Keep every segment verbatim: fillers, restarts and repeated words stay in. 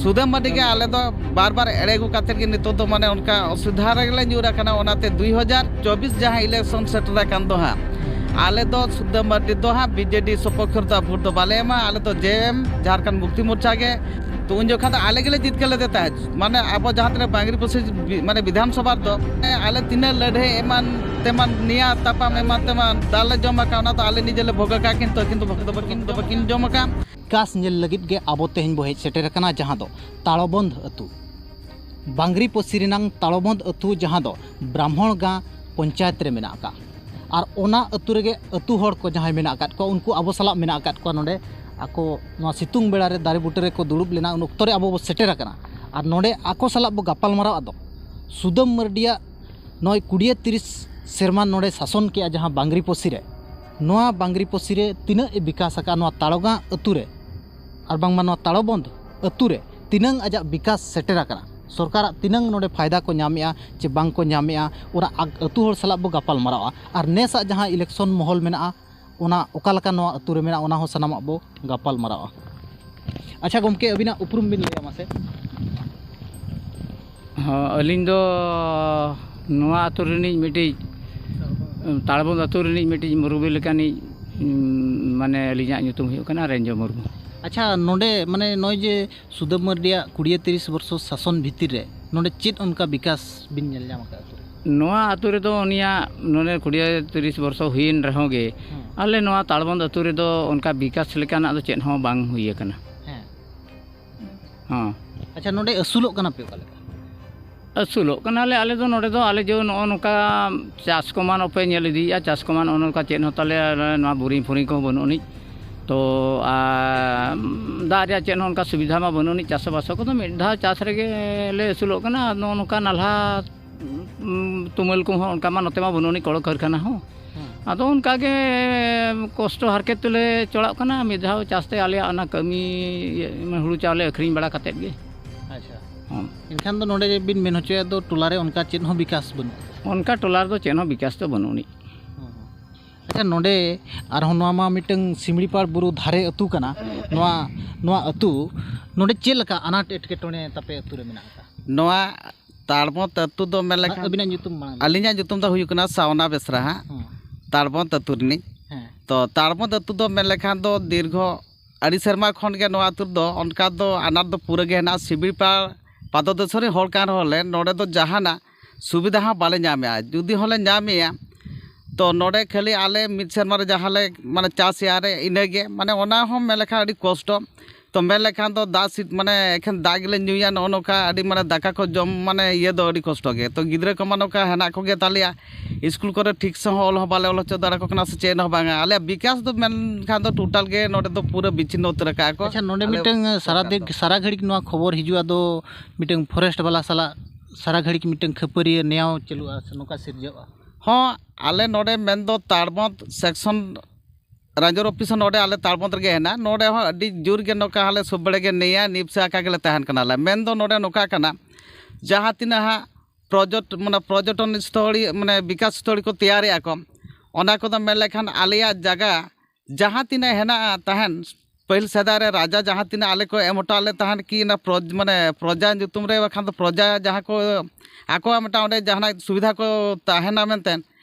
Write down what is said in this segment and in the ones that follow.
ᱥᱩᱫᱟᱹᱢ ᱢᱟᱹᱨᱰᱤ ᱜᱮ ᱟᱞᱮ ᱫᱚ ᱵᱟᱨ ᱵᱟᱨ ᱮᱲᱮ ᱟᱹᱜᱩ ᱠᱟᱛᱮᱫ ᱜᱮ ᱱᱤᱛᱚᱜ ᱫᱚ ᱢᱟᱱᱮ ᱚᱱᱠᱟ ᱚᱥᱩᱵᱤᱫᱷᱟ ᱨᱮᱜᱮ ᱞᱮ ᱧᱩᱨ ᱟᱠᱟᱱᱟ᱾ ᱚᱱᱟᱛᱮ ᱫᱩᱭ ᱦᱟᱡᱟᱨ ᱪᱚᱵᱵᱤᱥ ᱡᱟᱦᱟᱸ ᱤᱞᱮᱠᱥᱚᱱ ᱥᱮᱴᱮᱨ ᱟᱠᱟᱱ ᱫᱚ ᱦᱟᱸᱜ, ᱟᱞᱮ ᱫᱚ ᱥᱩᱫᱟᱹᱢ ᱢᱟᱹᱨᱰᱤ ᱫᱚ ᱦᱟᱸᱜ ᱵᱤᱡᱮᱰᱤ ᱥᱚᱯᱚᱠᱠᱷᱚ ᱨᱮᱫᱚ ᱵᱷᱳᱴ ᱫᱚ ᱵᱟᱞᱮ ᱮᱢᱟ᱾ ᱟᱞᱮ ᱫᱚ ᱡᱮ ᱮᱢ, ᱡᱷᱟᱨᱠᱷᱚᱸᱰ ᱢᱩᱠᱛᱤ ᱢᱳᱨᱪᱟ ᱜᱮ᱾ ᱛᱚ ᱩᱱ ᱡᱚᱠᱷᱟᱱ ᱫᱚ ᱟᱞᱮ ᱜᱮᱞᱮ ᱡᱤᱛᱠᱟᱹᱨ ᱞᱮᱫᱮ ᱛᱟᱦᱮᱸᱫ᱾ ᱢᱟᱱᱮ ᱟᱵᱚ ᱡᱟᱦᱟᱸ ᱛᱤᱱᱟᱹᱜ ᱵᱟᱝᱨᱤ ᱯᱚᱥᱤ ᱢᱟᱱᱮ ᱵᱤᱫᱷᱟᱱ ᱥᱚᱵᱷᱟ ᱨᱮᱫᱚ ᱟᱞᱮ ᱛᱤᱱᱟᱹᱜ ᱞᱟᱹᱲᱦᱟᱹᱭ ᱮᱢᱟᱱ ᱛᱮᱢᱟᱱ, ᱱᱮᱭᱟ ᱛᱟᱯᱟᱢ ᱮᱢᱟᱱ ᱛᱮᱢᱟᱱ ᱫᱟᱞ ᱞᱮ ᱡᱚᱢ ᱟᱠᱟᱫ, ᱚᱱᱟ ᱫᱚ ᱟᱞᱮ ᱱᱤᱡᱮ ᱞᱮ ᱵᱷᱳᱜ ᱟᱠᱟᱫ, ᱠᱤᱱᱛᱩ ᱟᱹᱠᱤᱱ ᱫᱚ ᱵᱟᱹᱠᱤᱱ ᱫᱚ ᱵᱟᱹᱠᱤᱱ ᱡᱚᱢ ᱟᱠᱟᱫ᱾ ᱵᱤᱠᱟᱥ ᱧᱮᱞ ᱞᱟᱹᱜᱤᱫ ᱜᱮ ᱟᱵᱚ ᱛᱮᱦᱮᱧ ᱵᱚ ᱦᱮᱡ ᱥᱮᱴᱮᱨ ᱟᱠᱟᱱᱟ, ᱡᱟᱦᱟᱸ ᱫᱚ ᱛᱟᱲᱚᱵᱚᱱᱫᱷ ᱟᱹᱛᱩ, ᱵᱟᱝᱨᱤ ᱯᱚᱥᱤ ᱨᱮᱱᱟᱝ ᱛᱟᱲᱚᱵᱚᱱᱫᱷ ᱟᱹᱛᱩ, ᱡᱟᱦᱟᱸ ᱫᱚ ᱵᱨᱟᱦᱢᱚᱬ ᱜᱟᱸ ᱯᱚᱧᱪᱟᱭᱮᱛ ᱨᱮ ᱢᱮᱱᱟᱜ ᱟᱠᱟᱫ᱾ ᱟᱨ ᱚᱱᱟ ᱟᱹᱛᱩ ᱨᱮᱜᱮ ᱟᱹᱛᱩ ᱦᱚᱲ ᱠᱚ ᱡᱟᱦᱟᱸᱭ ᱢᱮᱱᱟᱜ ᱟᱠᱟᱫ ᱠᱚᱣᱟ, ᱩᱱᱠᱩ ᱟᱵᱚ ᱥᱟᱞᱟᱜ ᱢᱮᱱᱟᱜ ᱟᱠᱟᱫ ᱠᱚᱣᱟ ᱱᱚᱰᱮ᱾ ᱟᱠᱚ ᱱᱚᱣᱟ ᱥᱤᱛᱩᱝ ᱵᱮᱲᱟ ᱨᱮ ᱫᱟᱨᱮ ᱵᱩᱴᱟᱹ ᱨᱮᱠᱚ ᱫᱩᱲᱩᱵ ᱞᱮᱱᱟ, ᱩᱱ ᱚᱠᱛᱚ ᱨᱮ ᱟᱵᱚ ᱵᱚ ᱥᱮᱴᱮᱨ ᱟᱠᱟᱱᱟ᱾ ᱟᱨ ᱱᱚᱰᱮ ᱟᱠᱚ ᱥᱟᱞᱟᱜ ᱵᱚ ᱜᱟᱯᱟᱞ ᱢᱟᱨᱟᱣ ᱟᱫᱚ ᱥᱩᱫᱟᱹᱢ ᱢᱟᱹᱨᱰᱤᱭᱟᱜ ᱱᱚᱜᱼᱚᱭ ᱠᱩᱲᱤᱭᱟᱹ ᱛᱤᱨᱤᱥ ᱥᱮᱨᱢᱟ ᱱᱚᱰᱮ ᱥᱟᱥᱚᱱ ᱠᱮᱜᱼᱟ ᱡᱟᱦᱟᱸ ᱵᱟᱝᱨᱤ ᱯᱚᱥᱤ ᱨᱮ, ᱱᱚᱣᱟ ᱵᱟᱝᱨᱤ ᱯᱚᱥᱤ ᱨᱮ ᱛᱤᱱᱟᱹᱜ ᱮ ᱵᱤᱠᱟᱥ ᱟᱠᱟᱫᱼᱟ, ᱱᱚᱣᱟ ᱛᱟᱲᱚᱜᱟᱸ ᱟᱹᱛᱩ ᱨᱮ ᱟᱨ ᱵᱟᱝᱢᱟ ᱱᱚᱣᱟ ᱛᱟᱲᱚᱵᱚᱱᱫᱷ ᱟᱹᱛᱩ ᱨᱮ ᱛᱤᱱᱟᱹᱝ ᱟᱡᱟᱜ ᱵᱤᱠᱟᱥ ᱥᱮᱴᱮᱨ ᱟᱠᱟᱱᱟ, ᱥᱚᱨᱠᱟᱨᱟᱜ ᱛᱤᱱᱟᱹᱝ ᱱᱚᱰᱮ ᱯᱷᱟᱭᱫᱟ ᱠᱚ ᱧᱟᱢᱮᱜᱼᱟ ᱪᱮ ᱵᱟᱝ ᱠᱚ ᱧᱟᱢᱮᱜᱼᱟ, ᱚᱱᱟ ᱟᱠ-, ᱟᱹᱛᱩ ᱦᱚᱲ ᱥᱟᱞᱟᱜ ᱵᱚ ᱜᱟᱯᱟᱞ ᱢᱟᱨᱟᱣᱟ᱾ ᱟᱨ ᱱᱮᱥᱟᱜ ᱡᱟᱦᱟᱸ ᱤᱞᱮᱠᱥᱚᱱ ᱢᱚᱦᱚᱞ ᱢᱮᱱᱟᱜᱼᱟ, ᱚᱱᱟ ᱚᱠᱟ ᱞᱮᱠᱟ ᱱᱚᱣᱟ ᱟᱹᱛᱩ ᱨᱮ ᱢᱮᱱᱟᱜᱼᱟ, ᱚᱱᱟ ᱦᱚᱸ ᱥᱟᱱᱟᱢᱟᱜ ᱵᱚ ᱜᱟᱯᱟᱞ ᱢᱟᱨᱟᱣᱟ᱾ ᱟᱪᱪᱷᱟ ᱜᱚᱢᱠᱮ, ᱟᱹᱵᱤᱱᱟᱜ ᱩᱯᱨᱩᱢ ᱵᱤᱱ ᱞᱟᱹᱭᱟ ᱢᱟᱥᱮ? ᱦᱚᱸ, ᱟᱹᱞᱤᱧ ᱫᱚ ᱱᱚᱣᱟ ᱟᱹᱛᱩ ᱨᱤᱱᱤᱡ ᱢᱤᱫᱴᱤᱡ, ᱛᱟᱲᱵᱚᱸᱫ ᱟᱹᱛᱩ ᱨᱤᱱᱤᱡ ᱢᱤᱫᱴᱤᱡ ᱢᱩᱨᱢᱩ ᱞᱮᱠᱟᱱᱤᱡ, ᱩᱸ, ᱢᱟᱱᱮ ᱟᱹᱞᱤᱧᱟᱜ ᱧᱩᱛᱩᱢ ᱦᱩᱭᱩᱜ ᱠᱟᱱᱟ ᱨᱮᱧᱡᱚ ᱢᱩᱨᱢᱩ᱾ ᱟᱪᱪᱷᱟ, ᱱᱚᱰᱮ ᱢᱟᱱᱮ ᱱᱚᱜᱼᱚᱭ ᱡᱮ ᱥᱩᱫᱟᱹᱢ ᱢᱟᱹᱨᱰᱤᱭᱟᱜ ᱠᱩᱲᱤᱭᱟᱹ ᱛᱤᱨᱤᱥ ᱵᱚᱨᱥᱚ ᱥᱟᱥᱚᱱ ᱵᱷᱤᱛᱤᱨ ᱨᱮ ᱱᱚᱰᱮ ᱪᱮᱫ ᱚᱱᱠᱟ ᱵᱤᱠᱟᱥ ᱵᱤᱱ ᱧᱮᱞ ᱧᱟᱢ ᱟᱠᱟᱫᱼᱟ ᱟᱹᱛᱩ ᱨᱮ? ᱱᱚᱣᱟ ᱟᱹᱛᱩ ᱨᱮᱫᱚ ᱩᱱᱤᱭᱟᱜ ᱱᱚᱰᱮ ᱠᱩᱲᱤᱭᱟᱹ ᱛᱤᱨᱤᱥ ᱵᱚᱨᱥᱚ ᱦᱩᱭᱮᱱ ᱨᱮᱦᱚᱸ ᱜᱮ, ᱦᱩᱸ᱾ ᱟᱞᱮ ᱱᱚᱣᱟ ᱛᱟᱲᱵᱚᱸᱫ ᱟᱹᱛᱩ ᱨᱮᱫᱚ ᱚᱱᱠᱟ ᱵᱤᱠᱟᱥ ᱞᱮᱠᱟᱱᱟᱜ ᱫᱚ ᱪᱮᱫ ᱦᱚᱸ ᱵᱟᱝ ᱦᱩᱭ ᱟᱠᱟᱱᱟ᱾ ᱦᱮᱸ᱾ ᱦᱚᱸ᱾ ᱟᱪᱪᱷᱟ, ᱱᱚᱰᱮ ᱟᱹᱥᱩᱞᱚᱜ ᱠᱟᱱᱟ ᱯᱮ ᱚᱠᱟ ᱞᱮᱠᱟ? ᱟᱹᱥᱩᱞᱚᱜ ᱠᱟᱱᱟᱞᱮ ᱟᱞᱮ ᱫᱚ ᱱᱚᱰᱮ ᱫᱚ, ᱟᱞᱮ ᱡᱮ ᱱᱚᱜᱼᱚ ᱱᱚᱝᱠᱟ ᱪᱟᱥ ᱠᱚᱢᱟ ᱱᱚᱜᱼᱚ ᱯᱮ ᱧᱮᱞ ᱤᱫᱤᱭᱮᱫᱼᱟ, ᱪᱟᱥ ᱠᱚᱢᱟ ᱱᱚᱜᱼᱚ ᱱᱚᱝᱠᱟ ᱪᱮᱫ ᱦᱚᱸ ᱛᱟᱞᱮ ᱱᱚᱣᱟ ᱵᱳᱨᱤᱝ ᱯᱷᱳᱨᱤᱝ ᱠᱚᱦᱚᱸ ᱵᱟᱹᱱᱩᱜ ᱟᱹᱱᱤᱡ᱾ ᱛᱚ, ᱟᱨ ᱫᱟᱜ ᱨᱮᱭᱟᱜ ᱪᱮᱫ ᱦᱚᱸ ᱚᱱᱠᱟ ᱥᱩᱵᱤᱫᱷᱟ ᱢᱟ ᱵᱟᱹᱱᱩᱜ ᱟᱹᱱᱤᱡ, ᱪᱟᱥᱵᱟᱥ ᱠᱚᱫᱚ ᱢᱤᱫ ᱫᱷᱟᱣ ᱪᱟᱥ ᱨᱮᱜᱮ ᱞᱮ ᱟᱹᱥᱩᱞᱚᱜ ᱠᱟᱱᱟ᱾ ᱟᱨ ᱱᱚᱜᱼᱚ ᱱᱚᱝᱠᱟ ᱱᱟᱞᱦᱟ, ᱩᱸ, ᱛᱩᱢᱟᱹᱞ ᱠᱚᱦᱚᱸ ᱚᱱᱠᱟ ᱢᱟ ᱱᱚᱛᱮ ᱢᱟ ᱵᱟᱹᱱᱩᱜ ᱟᱹᱱᱤᱡ ᱠᱚᱞ ᱠᱟᱹᱨᱠᱷᱟᱱᱟ ᱦᱚᱸ᱾ ᱦᱮᱸ᱾ ᱟᱫᱚ ᱚᱱᱠᱟ ᱜᱮ ᱠᱚᱥᱴᱚ ᱦᱟᱨᱠᱮᱛ ᱛᱮᱞᱮ ᱪᱚᱲᱟᱜ ᱠᱟᱱᱟ, ᱢᱤᱫ ᱫᱷᱟᱣ ᱪᱟᱥ ᱛᱮ ᱟᱞᱮᱭᱟᱜ ᱚᱱᱟ ᱠᱟᱹᱢᱤ, ᱤᱭᱟᱹ, ᱦᱩᱲᱩ ᱪᱟᱣᱞᱮ ᱟᱹᱠᱷᱨᱤᱧ ᱵᱟᱲᱟ ᱠᱟᱛᱮᱫ ᱜᱮ᱾ ᱟᱪᱪᱷᱟ᱾ ᱦᱚᱸ᱾ ᱮᱱᱠᱷᱟᱱ ᱫᱚ ᱱᱚᱰᱮ ᱵᱤᱱ ᱢᱮᱱ ᱦᱚᱪᱚᱭᱟ ᱫᱚ ᱴᱚᱞᱟ ᱨᱮ ᱚᱱᱠᱟ ᱪᱮᱫ ᱦᱚᱸ ᱵᱤᱠᱟᱥ ᱵᱟᱹᱱᱩᱜᱼᱟ? ᱚᱱᱠᱟ ᱴᱚᱞᱟ ᱨᱮᱫᱚ ᱪᱮᱫ ᱦᱚᱸ ᱵᱤᱠᱟᱥ ᱫᱚ ᱵᱟᱹᱱᱩᱜ ᱟᱹᱱᱤᱡ᱾ ᱦᱚᱸ, ᱦᱚᱸ᱾ ᱟᱪᱪᱷᱟ, ᱱᱚᱰᱮ ᱟᱨᱦᱚᱸ ᱱᱚᱣᱟ ᱢᱟ ᱢᱤᱫᱴᱟᱝ ᱥᱤᱢᱲᱤᱯᱟᱲ ᱵᱩᱨᱩ ᱫᱷᱟᱨᱮ ᱟᱹᱛᱩ ᱠᱟᱱᱟ᱾ ᱱᱚᱣᱟ, ᱱᱚᱣᱟ ᱟᱹᱛᱩ ᱱᱚᱰᱮ ᱪᱮᱫ ᱞᱮᱠᱟ ᱟᱱᱟᱴ ᱮᱴᱠᱮᱴᱚᱬᱮ ᱛᱟᱯᱮ ᱟᱹᱛᱩ ᱨᱮ ᱢᱮᱱᱟᱜ ᱟᱠᱟᱫᱟ? ᱱᱚᱣᱟ ᱛᱟᱲᱵᱚᱸᱫ ᱟᱹᱛᱩ ᱫᱚ ᱢᱮᱱ ᱞᱮᱠᱷᱟᱱ, ᱟᱹᱵᱤᱱᱟᱜ ᱧᱩᱛᱩᱢ ᱢᱟᱲᱟᱝ ᱞᱟᱹᱭ ᱟᱹᱞᱤᱧᱟᱜ ᱧᱩᱛᱩᱢ ᱫᱚ ᱦᱩᱭᱩᱜ ᱠᱟᱱᱟ ᱥᱟᱣᱱᱟ ᱵᱮᱥᱨᱟ ᱦᱟᱸᱜ᱾ ᱦᱮᱸ᱾ ᱛᱟᱲᱵᱚᱸᱫ ᱟᱹᱛᱩ ᱨᱤᱱᱤᱡ᱾ ᱦᱮᱸ᱾ ᱛᱚ ᱛᱟᱲᱵᱚᱸᱫ ᱟᱹᱛᱩ ᱫᱚ ᱢᱮᱱ ᱞᱮᱠᱷᱟᱱ ᱫᱚ ᱫᱤᱨᱜᱷᱚ ᱟᱹᱰᱤ ᱥᱮᱨᱢᱟ ᱠᱷᱚᱱ ᱜᱮ ᱱᱚᱣᱟ ᱟᱹᱛᱩ ᱨᱮᱫᱚ ᱚᱱᱠᱟ ᱫᱚ ᱟᱱᱟᱴ ᱫᱚ ᱯᱩᱨᱟᱹ ᱜᱮ ᱦᱮᱱᱟᱜᱼᱟ᱾ ᱥᱤᱵᱤᱲ ᱯᱟᱲ ᱯᱟᱫᱚ ᱫᱤᱥᱚᱢ ᱨᱮᱱ ᱦᱚᱲ ᱠᱟᱱ ᱨᱮᱦᱚᱸ ᱞᱮ, ᱱᱚᱰᱮ ᱫᱚ ᱡᱟᱦᱟᱱᱟᱜ ᱥᱩᱵᱤᱫᱷᱟ ᱦᱚᱸ ᱵᱟᱞᱮ ᱧᱟᱢᱮᱜᱼᱟ᱾ ᱡᱩᱫᱤ ᱦᱚᱸᱞᱮ ᱧᱟᱢᱮᱜᱼᱟ, ᱛᱚ ᱱᱚᱰᱮ ᱠᱷᱟᱹᱞᱤ ᱟᱞᱮ ᱢᱤᱫ ᱥᱮᱨᱢᱟ ᱨᱮ ᱡᱟᱦᱟᱸ ᱞᱮ ᱢᱟᱱᱮ ᱪᱟᱥᱮᱜᱼᱟ ᱨᱮ, ᱤᱱᱟᱹᱜᱮ᱾ ᱢᱟᱱᱮ ᱚᱱᱟ ᱦᱚᱸ ᱢᱮᱱ ᱞᱮᱠᱷᱟᱱ ᱟᱹᱰᱤ ᱠᱚᱥᱴᱚ᱾ ᱛᱚ ᱢᱮᱱ ᱞᱮᱠᱷᱟᱱ ᱫᱚ ᱫᱟᱜ ᱥᱤ-, ᱢᱟᱱᱮ ᱮᱠᱷᱮᱱ ᱫᱟᱜ ᱜᱮᱞᱮ ᱧᱩᱭᱟ, ᱱᱚᱜᱼᱚ ᱱᱚᱝᱠᱟ ᱟᱹᱰᱤ ᱢᱟᱱᱮ ᱫᱟᱠᱟ ᱠᱚ ᱡᱚᱢ ᱢᱟᱱᱮ ᱤᱭᱟᱹ ᱫᱚ ᱟᱹᱰᱤ ᱠᱚᱥᱴᱚ ᱜᱮ᱾ ᱛᱚ ᱜᱤᱫᱽᱨᱟᱹ ᱠᱚᱢᱟ ᱱᱚᱝᱠᱟ ᱦᱮᱱᱟᱜ ᱠᱚᱜᱮ ᱛᱟᱞᱮᱭᱟ, ᱤᱥᱠᱩᱞ ᱠᱚᱨᱮ ᱴᱷᱤᱠ ᱥᱮ ᱦᱚᱸ ᱚᱞ ᱦᱚᱸ ᱵᱟᱞᱮ ᱚᱞ ᱦᱚᱪᱚ ᱫᱟᱲᱮ ᱠᱚ ᱠᱟᱱᱟ ᱥᱮ ᱪᱮᱫ ᱦᱚᱸ ᱵᱟᱝᱟ᱾ ᱟᱞᱮᱭᱟᱜ ᱵᱤᱠᱟᱥ ᱫᱚ ᱢᱮᱱᱠᱷᱟᱱ ᱫᱚ ᱴᱳᱴᱟᱞ ᱜᱮ ᱱᱚᱰᱮ ᱫᱚ ᱯᱩᱨᱟᱹ ᱵᱤᱪᱷᱤᱱᱱᱚ ᱩᱛᱟᱹᱨ ᱟᱠᱟᱫᱼᱟ ᱠᱚ᱾ ᱟᱪᱪᱷᱟ, ᱱᱚᱰᱮ ᱟᱞᱮ ᱢᱤᱫᱴᱟᱝ ᱥᱟᱨᱟ ᱥᱚᱨᱠᱟᱨ ᱫᱤᱠ, ᱫᱚ᱾ ᱥᱟᱨᱟ ᱜᱷᱟᱹᱲᱤᱡ ᱱᱚᱣᱟ ᱠᱷᱚᱵᱚᱨ ᱦᱤᱡᱩᱜᱼᱟ, ᱟᱫᱚ ᱢᱤᱫᱴᱟᱝ ᱯᱷᱚᱨᱮᱥᱴ ᱵᱟᱞᱟ ᱥᱟᱞᱟᱜ ᱥᱟᱨᱟ ᱜᱷᱟᱹᱲᱤᱡ ᱢᱤᱫᱴᱟᱝ ᱠᱷᱟᱹᱯᱟᱹᱨᱤᱭᱟᱹ ᱱᱮᱭᱟᱣ ᱪᱟᱹᱞᱩᱜᱼᱟ ᱥᱮ ᱱᱚᱝᱠᱟ ᱥᱤᱨᱡᱟᱹᱜᱼᱟ? ᱦᱚᱸ, ᱟᱞᱮ ᱱᱚᱰᱮ ᱢᱮᱱᱫᱚ ᱛᱟᱲᱵᱚᱸᱫ ᱥᱮᱠᱥᱚᱱ ᱨᱮᱧᱡᱟᱨ ᱚᱯᱷᱤᱥ ᱦᱚᱸ ᱱᱚᱰᱮ ᱟᱞᱮ ᱛᱟᱲᱵᱚᱸᱫ ᱨᱮᱜᱮ ᱦᱮᱱᱟᱜᱼᱟ᱾ ᱱᱚᱰᱮ ᱦᱚᱸ ᱟᱹᱰᱤ ᱡᱳᱨ ᱜᱮ ᱱᱚᱝᱠᱟ ᱟᱞᱮ ᱥᱚᱵ ᱵᱮᱲᱟ ᱜᱮ ᱱᱮᱭᱟ ᱱᱤᱯᱥᱟ ᱟᱠᱟ ᱜᱮᱞᱮ ᱛᱟᱦᱮᱱ ᱠᱟᱱᱟᱞᱮ᱾ ᱢᱮᱱᱫᱚ ᱱᱚᱰᱮ ᱱᱚᱝᱠᱟ ᱠᱟᱱᱟ, ᱡᱟᱦᱟᱸ ᱛᱤᱱᱟᱹᱜ ᱦᱟᱸᱜ ᱯᱨᱚᱡᱚᱴ-, ᱢᱟᱱᱮ ᱯᱨᱚᱡᱚᱴᱚᱱ ᱥᱛᱷᱚᱲᱤ, ᱢᱟᱱᱮ ᱵᱤᱠᱟᱥ ᱥᱛᱷᱚᱲᱤ ᱠᱚ ᱛᱮᱭᱟᱨᱮᱜᱼᱟ ᱠᱚ, ᱚᱱᱟ ᱠᱚᱫᱚ ᱢᱮᱱ ᱞᱮᱠᱷᱟᱱ ᱟᱞᱮᱭᱟᱜ ᱡᱟᱭᱜᱟ ᱡᱟᱦᱟᱸ ᱛᱤᱱᱟᱹᱜ ᱦᱮᱱᱟᱜᱼᱟ ᱛᱟᱦᱮᱱ, ᱯᱟᱹᱦᱤᱞ ᱥᱮᱫᱟᱭ ᱨᱮ ᱨᱟᱡᱟ ᱡᱟᱦᱟᱸ ᱛᱤᱱᱟᱹᱜ ᱟᱞᱮ ᱠᱚ ᱮᱢ ᱦᱚᱴᱚ ᱟᱫ ᱞᱮ ᱛᱟᱦᱮᱱ ᱠᱤ ᱚᱱᱟ ᱯᱨᱚᱡ-, ᱢᱟᱱᱮ ᱯᱨᱚᱡᱟ ᱧᱩᱛᱩᱢ ᱨᱮ, ᱵᱟᱠᱷᱟᱱ ᱫᱚ ᱯᱨᱚᱡᱟ ᱡᱟᱦᱟᱸ ᱠᱚ ᱟᱠᱚᱣᱟᱜ ᱢᱤᱫᱴᱟᱝ ᱚᱸᱰᱮ ᱡᱟᱦᱟᱱᱟᱜ ᱥᱩᱵᱤᱫᱷᱟ ᱠᱚ ᱛᱟᱦᱮᱱᱟ ᱢᱮᱱᱛᱮ,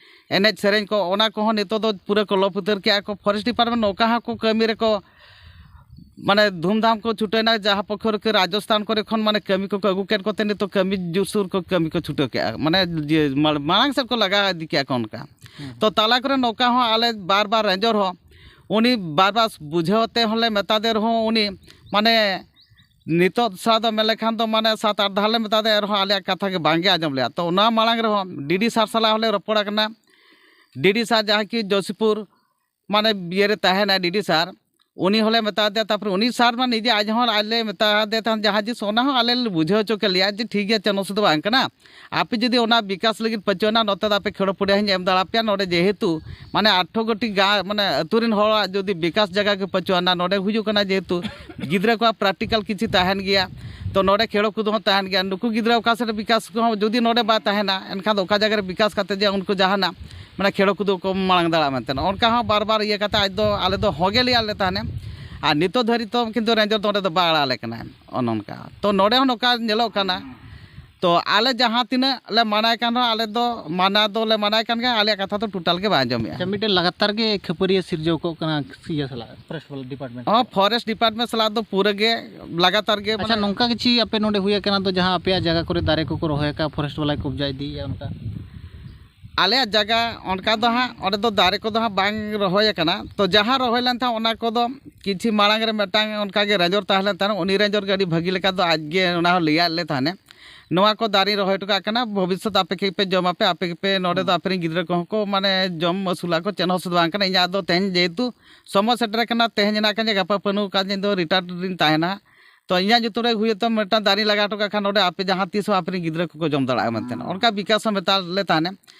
ᱮᱱᱮᱡ ᱥᱮᱨᱮᱧ ᱠᱚ, ᱚᱱᱟ ᱠᱚᱦᱚᱸ ᱱᱤᱛᱚᱜ ᱫᱚ ᱯᱩᱨᱟᱹ ᱠᱚ ᱞᱚᱯ ᱩᱛᱟᱹᱨ ᱠᱮᱜᱼᱟ ᱠᱚ᱾ ᱯᱷᱚᱨᱮᱥᱴ ᱰᱤᱯᱟᱨᱴᱢᱮᱱᱴ ᱱᱚᱝᱠᱟ ᱦᱚᱸᱠᱚ ᱠᱟᱹᱢᱤ ᱨᱮᱠᱚ ᱢᱟᱱᱮ ᱫᱷᱩᱢᱫᱷᱟᱢ ᱠᱚ ᱪᱷᱩᱴᱟᱹᱣᱮᱱᱟ, ᱡᱟᱦᱟᱸ ᱯᱚᱠᱠᱷᱚ ᱨᱮᱠᱚ ᱨᱟᱡᱚᱥᱛᱷᱟᱱ ᱠᱚᱨᱮ ᱠᱷᱚᱱ ᱢᱟᱱᱮ ᱠᱟᱹᱢᱤ ᱠᱚᱠᱚ ᱟᱹᱜᱩ ᱠᱮᱫ ᱠᱚᱛᱮ ᱱᱤᱛᱚᱜ ᱠᱟᱹᱢᱤ ᱡᱳᱨᱥᱳᱨ ᱠᱚ ᱠᱟᱹᱢᱤ ᱠᱚ ᱪᱷᱩᱴᱟᱹᱣ ᱠᱮᱜᱼᱟ, ᱢᱟᱱᱮ ᱡᱮ ᱢᱟ-, ᱢᱟᱲᱟᱝ ᱥᱮᱫ ᱠᱚ ᱞᱟᱜᱟ ᱤᱫᱤ ᱠᱮᱜᱼᱟ ᱠᱚ ᱚᱱᱠᱟ᱾ ᱦᱩᱸ᱾ ᱛᱚ ᱛᱟᱞᱟ ᱠᱚᱨᱮ ᱱᱚᱝᱠᱟ ᱦᱚᱸ ᱟᱞᱮ ᱵᱟᱨ ᱵᱟᱨ ᱨᱮᱧᱡᱚᱨ ᱦᱚᱸ ᱩᱱᱤ ᱵᱟᱨ ᱵᱟᱨ ᱵᱩᱡᱷᱟᱹᱣ ᱛᱮ ᱦᱚᱸᱞᱮ ᱢᱮᱛᱟ ᱫᱮ ᱨᱮᱦᱚᱸ ᱩᱱᱤ ᱢᱟᱱᱮ ᱱᱤᱛᱚᱜ ᱥᱟᱶ ᱫᱚ ᱢᱮᱱ ᱞᱮᱠᱷᱟᱱ ᱫᱚ ᱢᱟᱱᱮ ᱥᱟᱛ ᱟᱴ ᱫᱷᱟᱣ ᱞᱮ ᱢᱮᱛᱟ ᱫᱮ ᱨᱮᱦᱚᱸ ᱟᱞᱮᱭᱟᱜ ᱠᱟᱛᱷᱟ ᱜᱮ ᱵᱟᱝᱜᱮ ᱟᱸᱡᱚᱢ ᱞᱮᱜᱼᱟ᱾ ᱛᱚ ᱚᱱᱟ ᱢᱟᱲᱟᱝ ᱨᱮᱦᱚᱸ ᱰᱤ ᱰᱤ ᱥᱟᱨ ᱥᱟᱞᱟᱜ ᱦᱚᱸᱞᱮ ᱨᱚᱯᱚᱲ ᱟᱠᱟᱱᱟ᱾ ᱰᱤ ᱰᱤ ᱥᱟᱨ ᱡᱟᱦᱟᱸ ᱠᱤ ᱡᱳᱥᱤᱯᱩᱨ ᱢᱟᱱᱮ ᱤᱭᱟᱹ ᱨᱮ ᱛᱟᱦᱮᱱᱟᱭ ᱰᱤ ᱰᱤ ᱥᱟᱨ, ᱩᱱᱤ ᱦᱚᱸᱞᱮ ᱢᱮᱛᱟ ᱫᱮᱭᱟ᱾ ᱛᱟᱨᱯᱚᱨᱮ ᱩᱱᱤ ᱥᱟᱨ ᱢᱟ ᱱᱤᱡᱮ ᱟᱡ ᱦᱚᱸ ᱟᱡ ᱞᱮ ᱢᱮᱛᱟ ᱫᱮ ᱛᱟᱦᱮᱸᱫ ᱡᱟᱦᱟᱸ ᱡᱤᱱᱤᱥ, ᱚᱱᱟ ᱦᱚᱸ ᱟᱞᱮ ᱞᱮ ᱵᱩᱡᱷᱟᱹᱣ ᱦᱚᱪᱚ ᱠᱮᱫ ᱞᱮᱭᱟ ᱡᱮ ᱴᱷᱤᱠ ᱜᱮᱭᱟ, ᱪᱮᱫ ᱚᱥᱩᱵᱤᱫᱷᱟ ᱵᱟᱝ ᱠᱟᱱᱟ᱾ ᱟᱯᱮ ᱡᱩᱫᱤ ᱚᱱᱟ ᱵᱤᱠᱟᱥ ᱞᱟᱹᱜᱤᱫ ᱯᱟᱹᱪᱩᱜ ᱟᱱᱟ, ᱱᱚᱛᱮ ᱫᱚ ᱟᱯᱮ ᱠᱷᱮᱲᱚ ᱯᱩᱲᱤᱭᱟᱹ ᱦᱚᱸᱧ ᱮᱢ ᱫᱟᱲᱮ ᱟᱯᱮᱭᱟ᱾ ᱱᱚᱰᱮ ᱡᱮᱦᱮᱛᱩ ᱢᱟᱱᱮ ᱟᱴᱷᱨᱚ ᱜᱚᱴᱤ ᱜᱟ-, ᱢᱟᱱᱮ ᱟᱹᱛᱩ ᱨᱮᱱ ᱦᱚᱲᱟᱜ ᱡᱩᱫᱤ ᱵᱤᱠᱟᱥ ᱡᱟᱭᱜᱟ ᱜᱮ ᱯᱟᱹᱪᱩᱜ ᱟᱱᱟ, ᱱᱚᱰᱮ ᱦᱩᱭᱩᱜ ᱠᱟᱱᱟ ᱡᱮᱦᱮᱛᱩ ᱜᱤᱫᱽᱨᱟᱹ ᱠᱚᱣᱟᱜ ᱯᱨᱮᱠᱴᱤᱠᱟᱞ ᱠᱤᱪᱷᱩ ᱛᱟᱦᱮᱱ ᱜᱮᱭᱟ, ᱛᱚ ᱱᱚᱰᱮ ᱠᱷᱮᱲᱚ ᱠᱚᱫᱚ ᱦᱚᱸ ᱛᱟᱦᱮᱱ ᱜᱮᱭᱟ᱾ ᱱᱩᱠᱩ ᱜᱤᱫᱽᱨᱟᱹ ᱚᱠᱟ ᱥᱮᱫ ᱨᱮ ᱵᱤᱠᱟᱥ ᱠᱚᱦᱚᱸ ᱡᱩᱫᱤ ᱱᱚᱰᱮ ᱵᱟᱭ ᱛᱟᱦᱮᱱᱟ, ᱮᱱᱠᱷᱟᱱ ᱫᱚ ᱚᱠᱟ ᱡᱟᱭᱜᱟ ᱨᱮ ᱵᱤᱠᱟᱥ ᱠᱟᱛᱮ ᱡᱮ ᱩᱱᱠᱩ ᱡᱟᱦᱟᱱᱟᱜ ᱢᱟᱱᱮ ᱠᱷᱮᱲᱚ ᱠᱚᱫᱚ ᱠᱚ ᱢᱟᱲᱟᱝ ᱫᱟᱲᱮᱭᱟᱜᱼᱟ ᱢᱮᱱᱛᱮ, ᱚᱱᱠᱟ ᱦᱚᱸ ᱵᱟᱨ ᱵᱟᱨ ᱤᱭᱟᱹ ᱠᱟᱛᱮ ᱟᱡ ᱫᱚ, ᱟᱞᱮ ᱫᱚ ᱦᱚᱸᱜᱮ ᱞᱟᱹᱭᱟᱫ ᱞᱮ ᱛᱟᱦᱮᱱᱮ᱾ ᱟᱨ ᱱᱤᱛᱚᱜ ᱫᱷᱟᱹᱨᱤᱡ ᱛᱚ ᱠᱤᱱᱛᱩ ᱨᱮᱧᱡᱚᱨ ᱫᱚ ᱚᱸᱰᱮ ᱫᱚ ᱵᱟᱭ ᱟᱲᱟᱜ ᱟᱞᱮ ᱠᱟᱱᱟ, ᱚᱱᱮ ᱚᱱᱠᱟ᱾ ᱛᱚ ᱱᱚᱰᱮ ᱦᱚᱸ ᱱᱚᱝᱠᱟ ᱧᱮᱞᱚᱜ ᱠᱟᱱᱟ᱾ ᱛᱚ ᱟᱞᱮ ᱡᱟᱦᱟᱸ ᱛᱤᱱᱟᱹᱜ ᱞᱮ ᱢᱟᱱᱟᱭ ᱠᱟᱱ ᱨᱮᱦᱚᱸ, ᱟᱞᱮ ᱫᱚ ᱢᱟᱱᱟ ᱫᱚᱞᱮ ᱢᱟᱱᱟᱭ ᱠᱟᱱ ᱜᱮᱭᱟ, ᱟᱞᱮᱭᱟᱜ ᱠᱟᱛᱷᱟ ᱫᱚ ᱴᱳᱴᱟᱞ ᱜᱮ ᱵᱟᱭ ᱟᱸᱡᱚᱢᱮᱜᱼᱟ᱾ ᱟᱪᱪᱷᱟ, ᱢᱤᱫᱴᱮᱱ ᱞᱟᱜᱟᱛᱟᱨ ᱜᱮ ᱠᱷᱟᱹᱯᱟᱹᱨᱤᱭᱟᱹ ᱥᱤᱨᱡᱟᱹᱣ ᱠᱚᱜ ᱠᱟᱱᱟ ᱤᱭᱟᱹ ᱥᱟᱞᱟᱜ, ᱯᱷᱚᱨᱮᱥᱴ ᱰᱤᱯᱟᱨᱴᱢᱮᱱᱴ ᱦᱚᱸ, ᱯᱷᱚᱨᱮᱥᱴ ᱰᱤᱯᱟᱨᱴᱢᱮᱱᱴ ᱥᱟᱞᱟᱜ ᱫᱚ ᱯᱩᱨᱟᱹ ᱜᱮ ᱞᱟᱜᱟᱛᱟᱨ ᱜᱮ ᱟᱪᱪᱷᱟ, ᱢᱟᱱᱮ ᱱᱚᱝᱠᱟ ᱜᱮ ᱪᱮᱫ ᱟᱯᱮ ᱱᱚᱰᱮ ᱦᱩᱭ ᱟᱠᱟᱱᱟ ᱫᱚ, ᱡᱟᱦᱟᱸ ᱟᱯᱮᱭᱟᱜ ᱡᱟᱭᱜᱟ ᱠᱚᱨᱮ ᱫᱟᱨᱮ ᱠᱚᱠᱚ ᱨᱚᱦᱚᱭ ᱟᱠᱟᱫ, ᱯᱷᱚᱨᱮᱥᱴ ᱵᱟᱞᱟᱭ ᱠᱚᱵᱡᱟ ᱤᱫᱤᱭᱮᱫᱼᱟ ᱚᱱᱠᱟ? ᱟᱞᱮᱭᱟᱜ ᱡᱟᱭᱜᱟ ᱚᱱᱠᱟ ᱫᱚ ᱦᱟᱸᱜ ᱚᱸᱰᱮ ᱫᱚ ᱫᱟᱨᱮ ᱠᱚᱫᱚ ᱦᱟᱸᱜ ᱵᱟᱝ ᱨᱚᱦᱚᱭ ᱟᱠᱟᱱᱟ᱾ ᱛᱚ ᱡᱟᱦᱟᱸ ᱨᱚᱦᱚᱭ ᱞᱮᱱ ᱛᱟᱦᱮᱸᱫ ᱚᱱᱟ ᱠᱚᱫᱚ ᱠᱤᱪᱷᱩ ᱢᱟᱲᱟᱝ ᱨᱮ ᱢᱤᱫᱴᱟᱝ ᱚᱱᱠᱟ ᱜᱮ ᱨᱮᱧᱡᱚᱨ ᱛᱟᱦᱮᱸ ᱞᱮᱱ ᱛᱟᱦᱮᱸᱫ, ᱩᱱᱤ ᱨᱮᱧᱡᱚᱨ ᱜᱮ ᱟᱹᱰᱤ ᱵᱷᱟᱹᱜᱤ ᱞᱮᱠᱟ ᱫᱚ ᱟᱡ ᱜᱮ ᱚᱱᱟ ᱦᱚᱸ ᱞᱟᱹᱭᱟᱫ ᱞᱮ ᱛᱟᱦᱮᱸᱫ, ᱱᱚᱣᱟ ᱠᱚ ᱫᱟᱨᱮᱧ ᱨᱚᱦᱚᱭ ᱦᱚᱴᱚ ᱠᱟᱜ ᱠᱟᱱᱟ, ᱵᱷᱚᱵᱤᱥᱥᱚᱛ ᱟᱯᱮ ᱜᱮᱯᱮ ᱡᱚᱢᱟᱯᱮ, ᱟᱯᱮ ᱜᱮᱯᱮ ᱱᱚᱰᱮ ᱫᱚ ᱟᱯᱮ ᱨᱮᱱ ᱜᱤᱫᱽᱨᱟᱹ ᱠᱚᱦᱚᱸ ᱠᱚ ᱢᱟᱱᱮ ᱡᱚᱢ ᱟᱹᱥᱩᱞᱟ ᱠᱚ, ᱪᱮᱫ ᱦᱚᱸ ᱚᱥᱩᱵᱤᱫᱷᱟ ᱵᱟᱝ ᱠᱟᱱᱟ᱾ ᱤᱧᱟᱹᱜ ᱫᱚ ᱛᱮᱦᱮᱧ ᱡᱮᱦᱮᱛᱩ ᱥᱚᱢᱚᱭ ᱥᱮᱴᱮᱨ ᱟᱠᱟᱱᱟ, ᱛᱮᱦᱮᱧ ᱦᱮᱱᱟᱜ ᱠᱟᱱᱟ, ᱜᱟᱯᱟ ᱵᱟᱹᱱᱩᱜ ᱠᱟᱫ ᱤᱧ ᱫᱚ ᱨᱤᱴᱟᱭᱟᱨᱰ ᱨᱤᱧ ᱛᱟᱦᱮᱱᱟ᱾ ᱛᱚ ᱤᱧᱟᱹᱜ ᱧᱩᱛᱩᱢ ᱨᱮ ᱦᱩᱭᱩᱜ ᱛᱟᱢ, ᱢᱤᱫᱴᱟᱝ ᱫᱟᱨᱮᱧ ᱞᱟᱜᱟᱣ ᱦᱚᱴᱚ ᱠᱟᱜ ᱠᱷᱟᱱ ᱱᱚᱰᱮ ᱟᱯᱮ ᱡᱟᱦᱟᱸ ᱛᱤᱥ ᱦᱚᱸ ᱟᱯᱮ ᱨᱮᱱ ᱜᱤᱫᱽᱨᱟᱹ ᱠᱚᱠᱚ ᱡᱚᱢ ᱫᱟᱲᱮᱭᱟᱜᱼᱟ ᱢᱮᱱᱛᱮ, ᱚᱱᱠᱟ ᱵᱤᱠᱟᱥ ᱦᱚᱸ ᱢᱮᱛᱟ ᱞᱮ ᱛᱟᱦᱮᱱᱟ᱾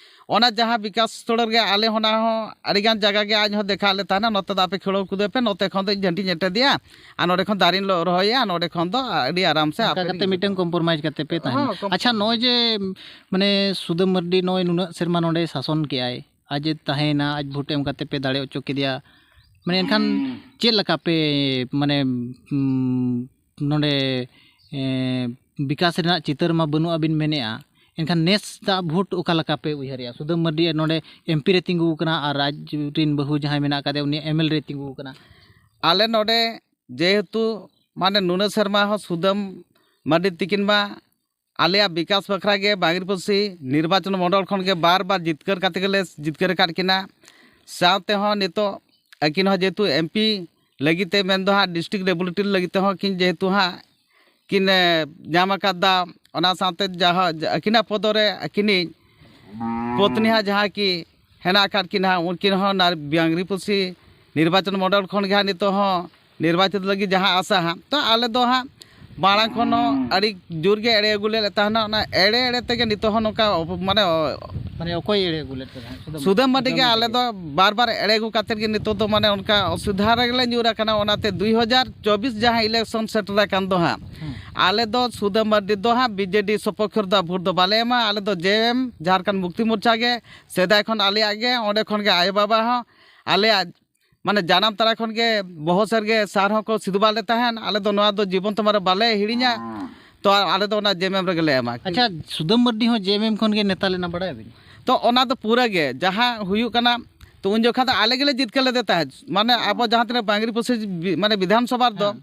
ᱚᱱᱟ ᱡᱟᱦᱟᱸ ᱵᱤᱠᱟᱥ ᱥᱛᱚᱲ ᱨᱮᱜᱮ ᱟᱞᱮ ᱦᱚᱸ ᱚᱱᱟ ᱦᱚᱸ ᱟᱹᱰᱤᱜᱟᱱ ᱡᱟᱭᱜᱟ ᱜᱮ ᱟᱡ ᱦᱚᱸ ᱫᱮᱠᱷᱟᱣ ᱞᱮ ᱛᱟᱦᱮᱱᱟ, ᱱᱚᱛᱮ ᱫᱚ ᱟᱯᱮ ᱠᱷᱮᱲᱚ ᱠᱚᱫᱚ ᱯᱮ, ᱱᱚᱛᱮ ᱠᱷᱚᱱ ᱫᱚ ᱤᱧ ᱡᱷᱟᱹᱱᱴᱤᱧ ᱮᱴᱮᱫᱮᱭᱟ ᱟᱨ ᱱᱚᱰᱮ ᱠᱷᱚᱱ ᱫᱟᱨᱮᱧ ᱞᱚ- ᱨᱚᱦᱚᱭᱟ, ᱱᱚᱰᱮ ᱠᱷᱚᱱ ᱫᱚ ᱟᱹᱰᱤ ᱟᱨᱟᱢ ᱥᱮ ᱚᱱᱠᱟ ᱟᱯᱮ ᱠᱟᱛᱮ ᱢᱤᱫᱴᱟᱝ ᱠᱚᱢᱯᱨᱚᱢᱟᱭᱤᱡᱽ ᱠᱟᱛᱮ ᱯᱮ ᱛᱟᱦᱮᱱᱟ᱾ ᱦᱚᱸ, ᱠᱚᱢ- ᱟᱪᱪᱷᱟ, ᱱᱚᱜᱼᱚᱭ ᱡᱮ ᱢᱟᱱᱮ ᱥᱩᱫᱟᱹᱢ ᱢᱟᱨᱰᱤ ᱱᱚᱜᱼᱚᱭ ᱱᱩᱱᱟᱹᱜ ᱥᱮᱨᱢᱟ ᱱᱚᱰᱮ ᱥᱟᱥᱚᱱ ᱠᱮᱜᱼᱟᱭ, ᱟᱡ ᱮ ᱛᱟᱦᱮᱸᱭᱮᱱᱟ, ᱟᱡ ᱵᱷᱳᱴ ᱮᱢ ᱠᱟᱛᱮ ᱯᱮ ᱫᱟᱲᱮ ᱦᱚᱪᱚ ᱠᱮᱫᱮᱭᱟ, ᱢᱟᱱᱮ ᱮᱱᱠᱷᱟᱱ ᱪᱮᱫ ᱞᱮᱠᱟ ᱯᱮ ᱢᱟᱱᱮ ᱩᱢ, ᱱᱚᱰᱮ ᱮ, ᱵᱤᱠᱟᱥ ᱨᱮᱱᱟᱜ ᱪᱤᱛᱟᱹᱨ ᱢᱟ ᱵᱟᱹᱱᱩᱜ ᱟᱵᱤᱱ ᱢᱮᱱᱮᱜᱼᱟ, ᱮᱱᱠᱷᱟᱱ ᱱᱮᱥ ᱫᱟᱜ ᱵᱷᱳᱴ ᱚᱠᱟ ᱞᱮᱠᱟ ᱯᱮ ᱩᱭᱦᱟᱹᱨᱮᱜᱼᱟ? ᱥᱩᱫᱟᱹᱢ ᱢᱟᱨᱰᱤ ᱱᱚᱰᱮ ᱮᱢᱯᱤ ᱨᱮ ᱛᱤᱸᱜᱩ ᱟᱠᱟᱱᱟ ᱟᱨ ᱟᱡ ᱨᱮᱱ ᱵᱟᱹᱦᱩ ᱡᱟᱦᱟᱸᱭ ᱢᱮᱱᱟᱜ ᱟᱠᱟᱫᱮᱭᱟ ᱩᱱᱤ ᱮᱢᱮᱞ ᱨᱮ ᱛᱤᱸᱜᱩ ᱟᱠᱟᱱᱟ᱾ ᱟᱞᱮ ᱱᱚᱰᱮ ᱡᱮᱦᱮᱛᱩ ᱢᱟᱱᱮ ᱱᱩᱱᱟᱹᱜ ᱥᱮᱨᱢᱟ ᱦᱚᱸ ᱥᱩᱫᱟᱹᱢ ᱢᱟᱨᱰᱤ ᱛᱤᱠᱤᱱ ᱢᱟ ᱟᱞᱮᱭᱟᱜ ᱵᱤᱠᱟᱥ ᱵᱟᱠᱷᱨᱟ ᱜᱮ ᱵᱟᱝᱨᱤᱯᱚᱥᱤ ᱱᱤᱨᱵᱟᱪᱚᱱ ᱢᱚᱰᱚᱞ ᱠᱷᱚᱱ ᱜᱮ ᱵᱟᱨ ᱵᱟᱨ ᱡᱤᱛᱠᱟᱹᱨ ᱠᱟᱛᱮ ᱜᱮᱞᱮ ᱡᱤᱛᱠᱟᱹᱨ ᱟᱠᱟᱫ ᱠᱤᱱᱟ᱾ ᱥᱟᱶᱛᱮ ᱦᱚᱸ ᱱᱤᱛᱚᱜ ᱟᱹᱠᱤᱱ ᱦᱚᱸ ᱡᱮᱦᱮᱛᱩ ᱮᱢᱯᱤ ᱞᱟᱹᱜᱤᱫ ᱛᱮ ᱢᱮᱱᱫᱚ ᱦᱟᱸᱜ ᱰᱤᱥᱴᱨᱤᱠᱴ ᱰᱮᱯᱩᱴᱮᱴ ᱞᱟᱹᱜᱤᱫ ᱛᱮᱦᱚᱸ ᱠᱤᱱ ᱡᱮᱦᱮᱛᱩ ᱦᱟᱸᱜ ᱠᱤᱱ ᱮ, ᱧᱟᱢ ᱟᱠᱟᱫᱟ᱾ ᱚᱱᱟ ᱥᱟᱶᱛᱮ ᱡᱟᱦᱟᱸ ᱟᱹᱠᱤᱱᱟᱜ ᱯᱚᱫᱚ ᱨᱮ ᱟᱹᱠᱤᱱᱤᱡ ᱯᱚᱛᱱᱤ ᱦᱟᱸᱜ ᱡᱟᱦᱟᱸ ᱠᱤ ᱦᱮᱱᱟᱜ ᱟᱠᱟᱫ ᱠᱤᱱ ᱦᱟᱸᱜ, ᱩᱱᱠᱤᱱ ᱦᱚᱸ ᱱᱟᱨ- ᱵᱟᱝᱨᱤᱯᱚᱥᱤ ᱱᱤᱨᱵᱟᱪᱚᱱ ᱢᱚᱰᱚᱞ ᱠᱷᱚᱱ ᱜᱮ ᱦᱟᱸᱜ ᱱᱤᱛᱚᱜ ᱦᱚᱸ ᱱᱤᱨᱵᱟᱪᱤᱛ ᱞᱟᱹᱜᱤᱫ ᱡᱟᱦᱟᱸ ᱟᱥᱟ ᱦᱟᱸᱜ, ᱛᱚ ᱟᱞᱮ ᱫᱚ ᱦᱟᱸᱜ ᱢᱟᱲᱟᱝ ᱠᱷᱚᱱ ᱦᱚᱸ ᱟᱹᱰᱤ ᱡᱳᱨ ᱜᱮ ᱮᱲᱮ ᱟᱹᱜᱩ ᱞᱮᱫ ᱛᱟᱦᱮᱱᱟ᱾ ᱚᱱᱟ ᱮᱲᱮ ᱮᱲᱮ ᱛᱮᱜᱮ ᱱᱤᱛᱚᱜ ᱦᱚᱸ ᱱᱚᱝᱠᱟ ᱚᱯ-, ᱢᱟᱱᱮ ᱚ-, ᱢᱟᱱᱮ ᱚᱠᱚᱭ ᱮᱲᱮ ᱟᱹᱜᱩ ᱞᱮᱫ ᱯᱮ ᱛᱟᱦᱮᱸᱫ? ᱥᱩᱫᱟᱹᱢ ᱥᱩᱫᱟᱹᱢ ᱢᱟᱹᱨᱰᱤ ᱜᱮ᱾ ᱢᱟᱹᱨᱰᱤ ᱟᱞᱮ ᱜᱮ᱾ ᱫᱚ ᱵᱟᱨ ᱵᱟᱨ ᱮᱲᱮ ᱟᱹᱜᱩ ᱠᱟᱛᱮᱫ ᱜᱮ ᱱᱤᱛᱚᱜ ᱫᱚ ᱢᱟᱱᱮ ᱚᱱᱠᱟ ᱚᱥᱩᱵᱤᱫᱷᱟ ᱨᱮᱜᱮ ᱞᱮ ᱧᱩᱨ ᱟᱠᱟᱱᱟ᱾ ᱚᱱᱟᱛᱮ ᱫᱩᱭ ᱦᱟᱡᱟᱨ ᱪᱚᱵᱵᱤᱥ ᱡᱟᱦᱟᱸ election ᱥᱮᱴᱮᱨ ᱟᱠᱟᱱ ᱫᱚ ᱦᱟᱸᱜ, ᱦᱮᱸ᱾ ᱟᱞᱮ ᱫᱚ ᱥᱩᱫᱟᱹᱢ ᱢᱟᱹᱨᱰᱤ ᱫᱚ ᱦᱟᱸᱜ B J D ᱥᱚᱯᱚᱠᱠᱷᱮ ᱨᱮᱫᱚ ᱵᱷᱳᱴ ᱫᱚ ᱵᱟᱞᱮ ᱮᱢᱟ᱾ ᱟᱞᱮ ᱫᱚ J M, ᱡᱷᱟᱨᱠᱷᱚᱸᱰ ᱢᱩᱠᱛᱤ ᱢᱳᱨᱪᱟ ᱜᱮ ᱥᱮᱫᱟᱭ ᱠᱷᱚᱱ ᱟᱞᱮᱭᱟᱜ ᱜᱮ᱾ ᱚᱸᱰᱮ ᱠᱷᱚᱱ ᱜᱮ ᱟᱭᱳ ᱵᱟᱵᱟ ᱦᱚᱸ ᱟᱞᱮᱭᱟᱜ ᱢᱟᱱᱮ ᱡᱟᱱᱟᱢ ᱛᱚᱨᱟ ᱠᱷᱚᱱ ᱜᱮ ᱵᱚᱦᱚᱜ ᱥᱮᱫ ᱨᱮᱜᱮ ᱥᱟᱨ ᱦᱚᱸᱠᱚ ᱥᱤᱫᱩᱵ ᱟᱞᱮ ᱛᱟᱦᱮᱸᱱ᱾ ᱟᱞᱮ ᱫᱚ ᱱᱚᱣᱟ ᱫᱚ ᱡᱤᱵᱚᱱ ᱛᱚᱢᱟ ᱨᱮ ᱵᱟᱞᱮ ᱦᱤᱲᱤᱧᱟ᱾ ᱛᱚ ᱟᱞᱮ ᱫᱚ ᱚᱱᱟ J M ᱠᱚᱜᱮ ᱞᱮ ᱮᱢᱟ᱾ ᱟᱪᱪᱷᱟ, ᱥᱩᱫᱟᱹᱢ ᱢᱟᱹᱨᱰᱤ ᱦᱚᱸ J M ᱠᱷᱚᱱ ᱜᱮ ᱱᱮᱛᱟ ᱞᱮᱱᱟ, ᱵᱟᱲᱟᱭᱟᱵᱤᱱ? ᱛᱚ ᱚᱱᱟ ᱫᱚ ᱯᱩᱨᱟᱹ ᱜᱮ ᱡᱟᱦᱟᱸ ᱦᱩᱭᱩᱜ ᱠᱟᱱᱟ, ᱛᱚ ᱩᱱ ᱡᱚᱠᱷᱟ ᱫᱚ ᱟᱞᱮ ᱜᱮᱞᱮ ᱡᱤᱛᱠᱟᱹᱨ ᱞᱮᱫᱮ ᱛᱟᱦᱮᱸᱫ᱾ ᱢᱟᱱᱮ ᱟᱵᱚ ᱡᱟᱦᱟᱸ ᱛᱤᱱᱟᱹᱜ ᱵᱟᱝᱨᱤ ᱯᱚᱥᱤ ᱵᱤ-, ᱢᱟᱱᱮ ᱵᱤᱫᱷᱟᱱ ᱥᱚᱵᱷᱟ ᱨᱮᱫᱚ ᱦᱮᱸ᱾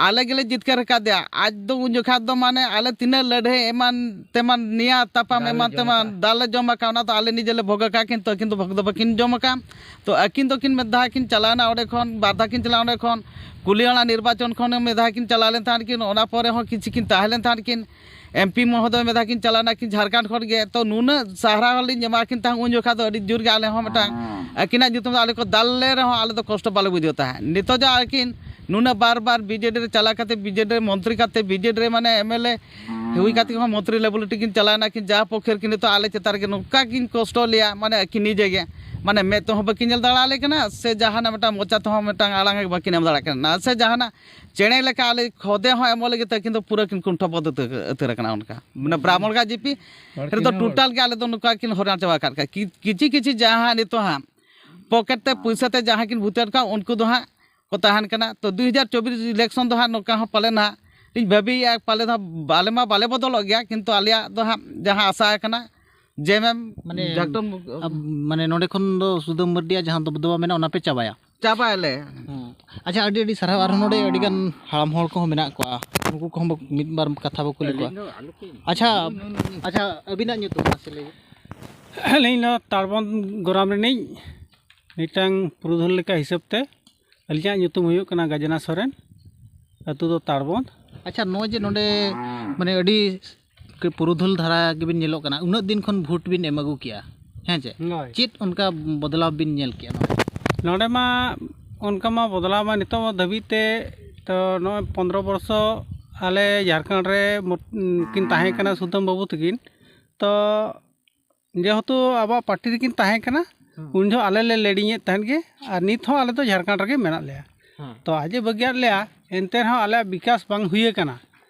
ᱟᱞᱮ ᱜᱮᱞᱮ ᱡᱤᱛᱠᱟᱹᱨ ᱟᱠᱟᱫᱮᱭᱟ᱾ ᱟᱡ ᱫᱚ ᱩᱱ ᱡᱚᱠᱷᱟ ᱫᱚ ᱢᱟᱱᱮ ᱟᱞᱮ ᱛᱤᱱᱟᱹᱜ ᱞᱟᱹᱲᱦᱟᱹᱭ ᱮᱢᱟᱱ ᱛᱮᱢᱟᱱ ᱱᱮᱭᱟ ᱛᱟᱯᱟᱢ ᱫᱟᱞᱮ ᱮᱢᱟᱱ ᱡᱚᱢ ᱛᱮᱢᱟᱱ ᱟᱠᱟᱫ᱾ ᱫᱟᱞᱮ ᱡᱚᱢ ᱟᱠᱟᱫ, ᱚᱱᱟ ᱫᱚ ᱟᱞᱮ ᱱᱤᱡᱮ ᱞᱮ ᱵᱷᱳᱜᱽ ᱟᱠᱟᱫ, ᱠᱤᱱᱛᱩ ᱟᱹᱠᱤᱱ ᱫᱚ ᱵᱷᱳᱜᱽ ᱫᱚ ᱵᱟᱹᱠᱤᱱ ᱡᱚᱢ ᱟᱠᱟᱫ᱾ ᱛᱚ ᱟᱹᱠᱤᱱ ᱫᱚᱠᱤᱱ ᱢᱤᱫ ᱫᱷᱟᱣ ᱠᱤᱱ ᱪᱟᱞᱟᱣᱮᱱᱟ ᱚᱸᱰᱮ ᱠᱷᱚᱱ, ᱵᱟᱨ ᱫᱷᱟᱣ ᱠᱤᱱ ᱪᱟᱞᱟᱣ, ᱚᱸᱰᱮ ᱠᱷᱚᱱ ᱠᱩᱞᱤᱭᱟᱱᱟ ᱱᱤᱨᱵᱟᱪᱚᱱ ᱠᱷᱚᱱ ᱢᱤᱫ ᱫᱷᱟᱣ ᱠᱤᱱ ᱪᱟᱞᱟᱣ ᱞᱮᱱ ᱛᱟᱦᱮᱸᱫ ᱠᱤᱱ, ᱚᱱᱟ ᱯᱚᱨᱮ ᱦᱚᱸ ᱠᱤᱪᱷᱩ ᱠᱤᱱ ᱛᱟᱦᱮᱸ ᱞᱮᱱ ᱛᱟᱦᱮᱸᱫ ᱠᱤᱱ᱾ M P ᱢᱚᱦᱳᱫᱚᱭ ᱢᱤᱫ ᱫᱷᱟᱣ ᱠᱤᱱ ᱪᱟᱞᱟᱣᱮᱱᱟ ᱠᱤᱱ ᱡᱷᱟᱲᱠᱷᱚᱸᱰ ᱠᱷᱚᱱ ᱜᱮ᱾ ᱛᱚ ᱱᱩᱱᱟᱹᱜ ᱥᱟᱨᱦᱟᱣ ᱞᱤᱧ ᱮᱢᱟ ᱠᱤᱱ ᱛᱟᱦᱮᱸᱫ ᱩᱱ ᱡᱚᱠᱷᱟ ᱫᱚ ᱟᱹᱰᱤ ᱡᱳᱨ ᱜᱮ ᱟᱞᱮ ᱦᱚᱸ ᱢᱤᱫᱴᱟᱝ ᱟᱹᱠᱤᱱᱟᱜ ᱧᱩᱛᱩᱢ ᱫᱚ ᱟᱞᱮ ᱠᱚ ᱫᱟᱞ ᱞᱮ ᱨᱮᱦᱚᱸ ᱟᱞᱮ ᱫᱚ ᱠᱚᱥᱴᱚ ᱵᱟᱞᱮ ᱵᱩᱡᱷᱟᱹᱣ ᱛᱟᱦᱮᱸᱫ᱾ ᱱᱤᱛᱚᱜ ᱡᱟ ᱟᱹᱠᱤᱱ ᱱᱩᱱᱟᱹᱜ ᱵᱟᱨ ᱵᱟᱨ B J D ᱨᱮ ᱪᱟᱞᱟᱣ ᱠᱟᱛᱮ, B J D ᱨᱮ ᱢᱚᱱᱛᱨᱤ ᱠᱟᱛᱮ, B J D ᱨᱮ ᱢᱟᱱᱮ M L A ᱦᱩᱭ ᱠᱟᱛᱮ ᱦᱚᱸ ᱢᱚᱱᱛᱨᱤ level ᱨᱮ ᱠᱤᱱ ᱪᱟᱞᱟᱣᱮᱱᱟ ᱠᱤᱱ, ᱡᱟ ᱯᱚᱠᱠᱷᱮ ᱨᱮ ᱠᱤᱱ ᱱᱤᱛᱚᱜ ᱟᱞᱮ ᱪᱮᱛᱟᱱ ᱨᱮᱜᱮ ᱱᱚᱝᱠᱟ ᱠᱤᱱ ᱠᱚᱥᱴᱚ ᱞᱮᱭᱟ, ᱢᱟᱱᱮ ᱟᱹᱠᱤᱱ ᱱᱤᱡᱮ ᱜᱮ, ᱢᱟᱱᱮ ᱢᱮᱫ ᱛᱮᱦᱚᱸ ᱵᱟᱹᱠᱤᱱ ᱧᱮᱞ ᱫᱟᱲᱮ ᱟᱞᱮ ᱠᱟᱱᱟ, ᱥᱮ ᱡᱟᱦᱟᱱᱟᱜ ᱢᱤᱫᱴᱟᱝ ᱢᱚᱪᱟ ᱛᱮᱦᱚᱸ ᱢᱤᱫᱴᱟᱝ ᱟᱲᱟᱝ ᱜᱮ ᱵᱟᱹᱠᱤᱱ ᱮᱢ ᱫᱟᱲᱮᱭᱟᱜ ᱠᱟᱱᱟ, ᱥᱮ ᱡᱟᱦᱟᱱᱟᱜ ᱪᱮᱬᱮ ᱞᱮᱠᱟ ᱟᱞᱮ ᱠᱷᱚᱫᱮ ᱦᱚᱸ ᱮᱢᱚᱜ ᱞᱟᱹᱜᱤᱫ ᱛᱮ ᱟᱹᱠᱤᱱ ᱫᱚ ᱯᱩᱨᱟᱹ ᱠᱤᱱ ᱠᱩᱱᱴᱷᱚ ᱵᱚᱫ ᱩᱛᱟᱹᱨ, ᱩᱛᱟᱹᱨ ᱟᱠᱟᱱᱟ᱾ ᱚᱱᱠᱟ ᱢᱟᱱᱮ ᱵᱨᱟᱦᱢᱚᱬ ᱜᱟᱲ G P ᱨᱮᱫᱚ ᱴᱳᱴᱟᱞ ᱜᱮ ᱟᱞᱮ ᱫᱚ ᱱᱚᱝᱠᱟ ᱠᱤᱱ ᱦᱚᱨᱟ ᱪᱟᱵᱟ ᱟᱠᱟᱫ ᱠᱟᱱᱟ᱾ ᱠᱤ-, ᱠᱤᱪᱷᱤ ᱠᱤᱪᱷᱤ ᱡᱟᱦᱟᱸ ᱱᱤᱛᱚᱜ ᱦᱟᱸᱜ ᱯᱚᱠᱮᱴ ᱛᱮ ᱯᱩᱭᱥᱟᱹ ᱛᱮ ᱡᱟᱦᱟᱸ ᱠᱤᱱ ᱵᱷᱩᱛᱮᱫ ᱠᱚᱣᱟ, ᱩᱱᱠᱩ ᱫᱚ ᱦᱟᱸᱜ ᱠᱚ ᱛᱟᱦᱮᱱ ᱠᱟᱱᱟ᱾ ᱛᱚ ᱫᱩ ᱦᱟᱡᱟᱨ ᱪᱚᱵᱵᱤᱥ election ᱫᱚ ᱦᱟᱸᱜ ᱱᱚᱝᱠᱟ ᱦᱚᱸ ᱯᱟᱞᱮᱱ ᱦᱟᱸᱜ ᱤᱧ ᱵᱷᱟᱹᱵᱤᱭᱮᱫᱼᱟ, ᱯᱟᱞᱮ ᱫᱚ ᱦᱟᱸᱜ ᱟᱞᱮ ᱢᱟ ᱵᱟᱞᱮ ᱵᱚᱫᱚᱞᱚᱜ ᱜᱮᱭᱟ, ᱠᱤᱱᱛᱩ ᱟᱞᱮᱭᱟᱜ ᱫᱚ ᱦᱟᱸᱜ ᱡᱟᱦᱟᱸ ᱟᱥᱟ ᱟᱠᱟᱱᱟ J M M ᱢᱟᱱᱮ ᱡᱷᱟᱲᱠᱷᱚᱸᱰ ᱢᱩᱠ-, ᱟᱵ-, ᱢᱟᱱᱮ ᱱᱚᱸᱰᱮ ᱠᱷᱚᱱ ᱫᱚ ᱥᱩᱫᱟᱹᱢ ᱢᱟᱹᱨᱰᱤᱭᱟᱜ ᱡᱟᱦᱟᱸ ᱫᱚᱵᱫᱚᱵᱟ ᱢᱮᱱᱟᱜᱼᱟ, ᱚᱱᱟ ᱯᱮ ᱪᱟᱵᱟᱭᱟ? ᱪᱟᱵᱟᱭᱟᱞᱮ᱾ ᱦᱮᱸ᱾ ᱟᱪᱪᱷᱟ, ᱟᱹᱰᱤ ᱟᱹᱰᱤ ᱥᱟᱨᱦᱟᱣ᱾ ᱟᱨᱦᱚᱸ ᱱᱚᱸᱰᱮ ᱟᱹᱰᱤ ᱜᱟᱱ ᱦᱟᱲᱟᱢ ᱦᱚᱲ ᱠᱚᱦᱚᱸ ᱢᱮᱱᱟᱜ ᱠᱚᱣᱟ, ᱩᱱᱠᱩ ᱠᱚᱦᱚᱸ ᱵᱚ-, ᱢᱤᱫ ᱵᱟᱨ ᱠᱟᱛᱷᱟ ᱵᱚ ᱠᱩᱞᱤ ᱠᱚᱣᱟ᱾ ᱟᱪᱪᱷᱟ, ᱟᱪᱪᱷᱟ, ᱟᱹᱵᱤᱱᱟᱜ ᱧᱩᱛᱩᱢ ᱢᱟᱥᱮ ᱞᱟᱹᱭ ᱵᱤᱱ᱾ ᱟᱹᱞᱤᱧ ᱫᱚ ᱛᱟᱲᱵᱚᱱ ᱜᱚᱨᱟᱢ ᱨᱤᱱᱤᱡ ᱢᱤᱫᱴᱟᱝ ᱯᱩᱨᱩᱫᱷᱩᱞ ᱞᱮᱠᱟ ᱦᱤᱥᱟᱹᱵ ᱛᱮ ᱟᱹᱞᱤᱧᱟᱜ ᱧᱩᱛᱩᱢ ᱦᱩᱭᱩᱜ ᱠᱟᱱᱟ ᱜᱟᱡᱽᱱᱟ ᱥᱚᱨᱮᱱ, ᱟᱹᱛᱩ ᱫᱚ ᱛᱟᱲᱵᱚᱸᱫᱽ᱾ ᱟᱪᱪᱷᱟ, ᱱᱚᱜᱼᱚᱭ ᱡᱮ ᱱᱚᱰᱮ ᱢᱟᱱᱮ ᱟᱹᱰᱤ ᱯᱩᱨᱩᱫᱷᱩᱞ ᱫᱷᱟᱨᱟ ᱜᱮᱵᱤᱱ ᱧᱮᱞᱚᱜ ᱠᱟᱱᱟ, ᱩᱱᱟᱹᱜ ᱫᱤᱱ ᱠᱷᱚᱱ ᱵᱷᱳᱴ ᱵᱤᱱ ᱮᱢ ᱟᱹᱜᱩ ᱠᱮᱜᱼᱟ, ᱦᱮᱸ ᱪᱮ? ᱦᱳᱭ᱾ ᱪᱮᱫ ᱚᱱᱠᱟ ᱵᱚᱫᱞᱟᱣ ᱵᱤᱱ ᱧᱮᱞ ᱠᱮᱜᱼᱟ ᱱᱚᱰᱮ? ᱱᱚᱰᱮ ᱢᱟ ᱚᱱᱠᱟ ᱢᱟ ᱵᱚᱫᱞᱟᱣ ᱢᱟ ᱱᱤᱛᱚᱜ ᱢᱟ ᱫᱷᱟᱹᱵᱤᱡ ᱛᱮ ᱛᱚ ᱱᱚᱜᱼᱚᱭ ᱯᱚᱱᱫᱽᱨᱚ ᱵᱚᱨᱥᱚ ᱟᱞᱮ ᱡᱷᱟᱲᱠᱷᱚᱸᱰ ᱨᱮ ᱢᱚ-, ᱠᱤᱱ ᱛᱟᱦᱮᱸ ᱠᱟᱱᱟ ᱥᱩᱫᱟᱹᱢ ᱵᱟᱹᱵᱩ ᱛᱟᱹᱠᱤᱱ, ᱛᱚ ᱡᱮᱦᱮᱛᱩ ᱟᱵᱚᱣᱟᱜ ᱯᱟᱨᱴᱤ ᱨᱮᱠᱤᱱ ᱛᱟᱦᱮᱸ ᱠᱟᱱᱟ, ᱦᱩᱸ᱾ ᱩᱱ ᱡᱚᱦᱚᱜ ᱟᱞᱮ ᱞᱮ ᱞᱮᱰᱤᱝ ᱮᱫ ᱛᱟᱦᱮᱸᱫ ᱜᱮ, ᱟᱨ ᱱᱤᱛ ᱦᱚᱸ ᱟᱞᱮ ᱫᱚ ᱡᱷᱟᱲᱠᱷᱚᱸᱰ ᱨᱮᱜᱮ ᱢᱮᱱᱟᱜ ᱞᱮᱭᱟ᱾ ᱦᱮᱸ᱾ ᱛᱚ ᱟᱡ ᱮ ᱵᱟᱹᱜᱤᱭᱟᱫ ᱞᱮᱭᱟ, ᱮᱱᱛᱮ ᱨᱮᱦᱚᱸ ᱟᱞᱮᱭᱟᱜ ᱵᱤᱠᱟᱥ ᱵᱟᱝ ᱦᱩᱭ ᱟᱠᱟᱱᱟ᱾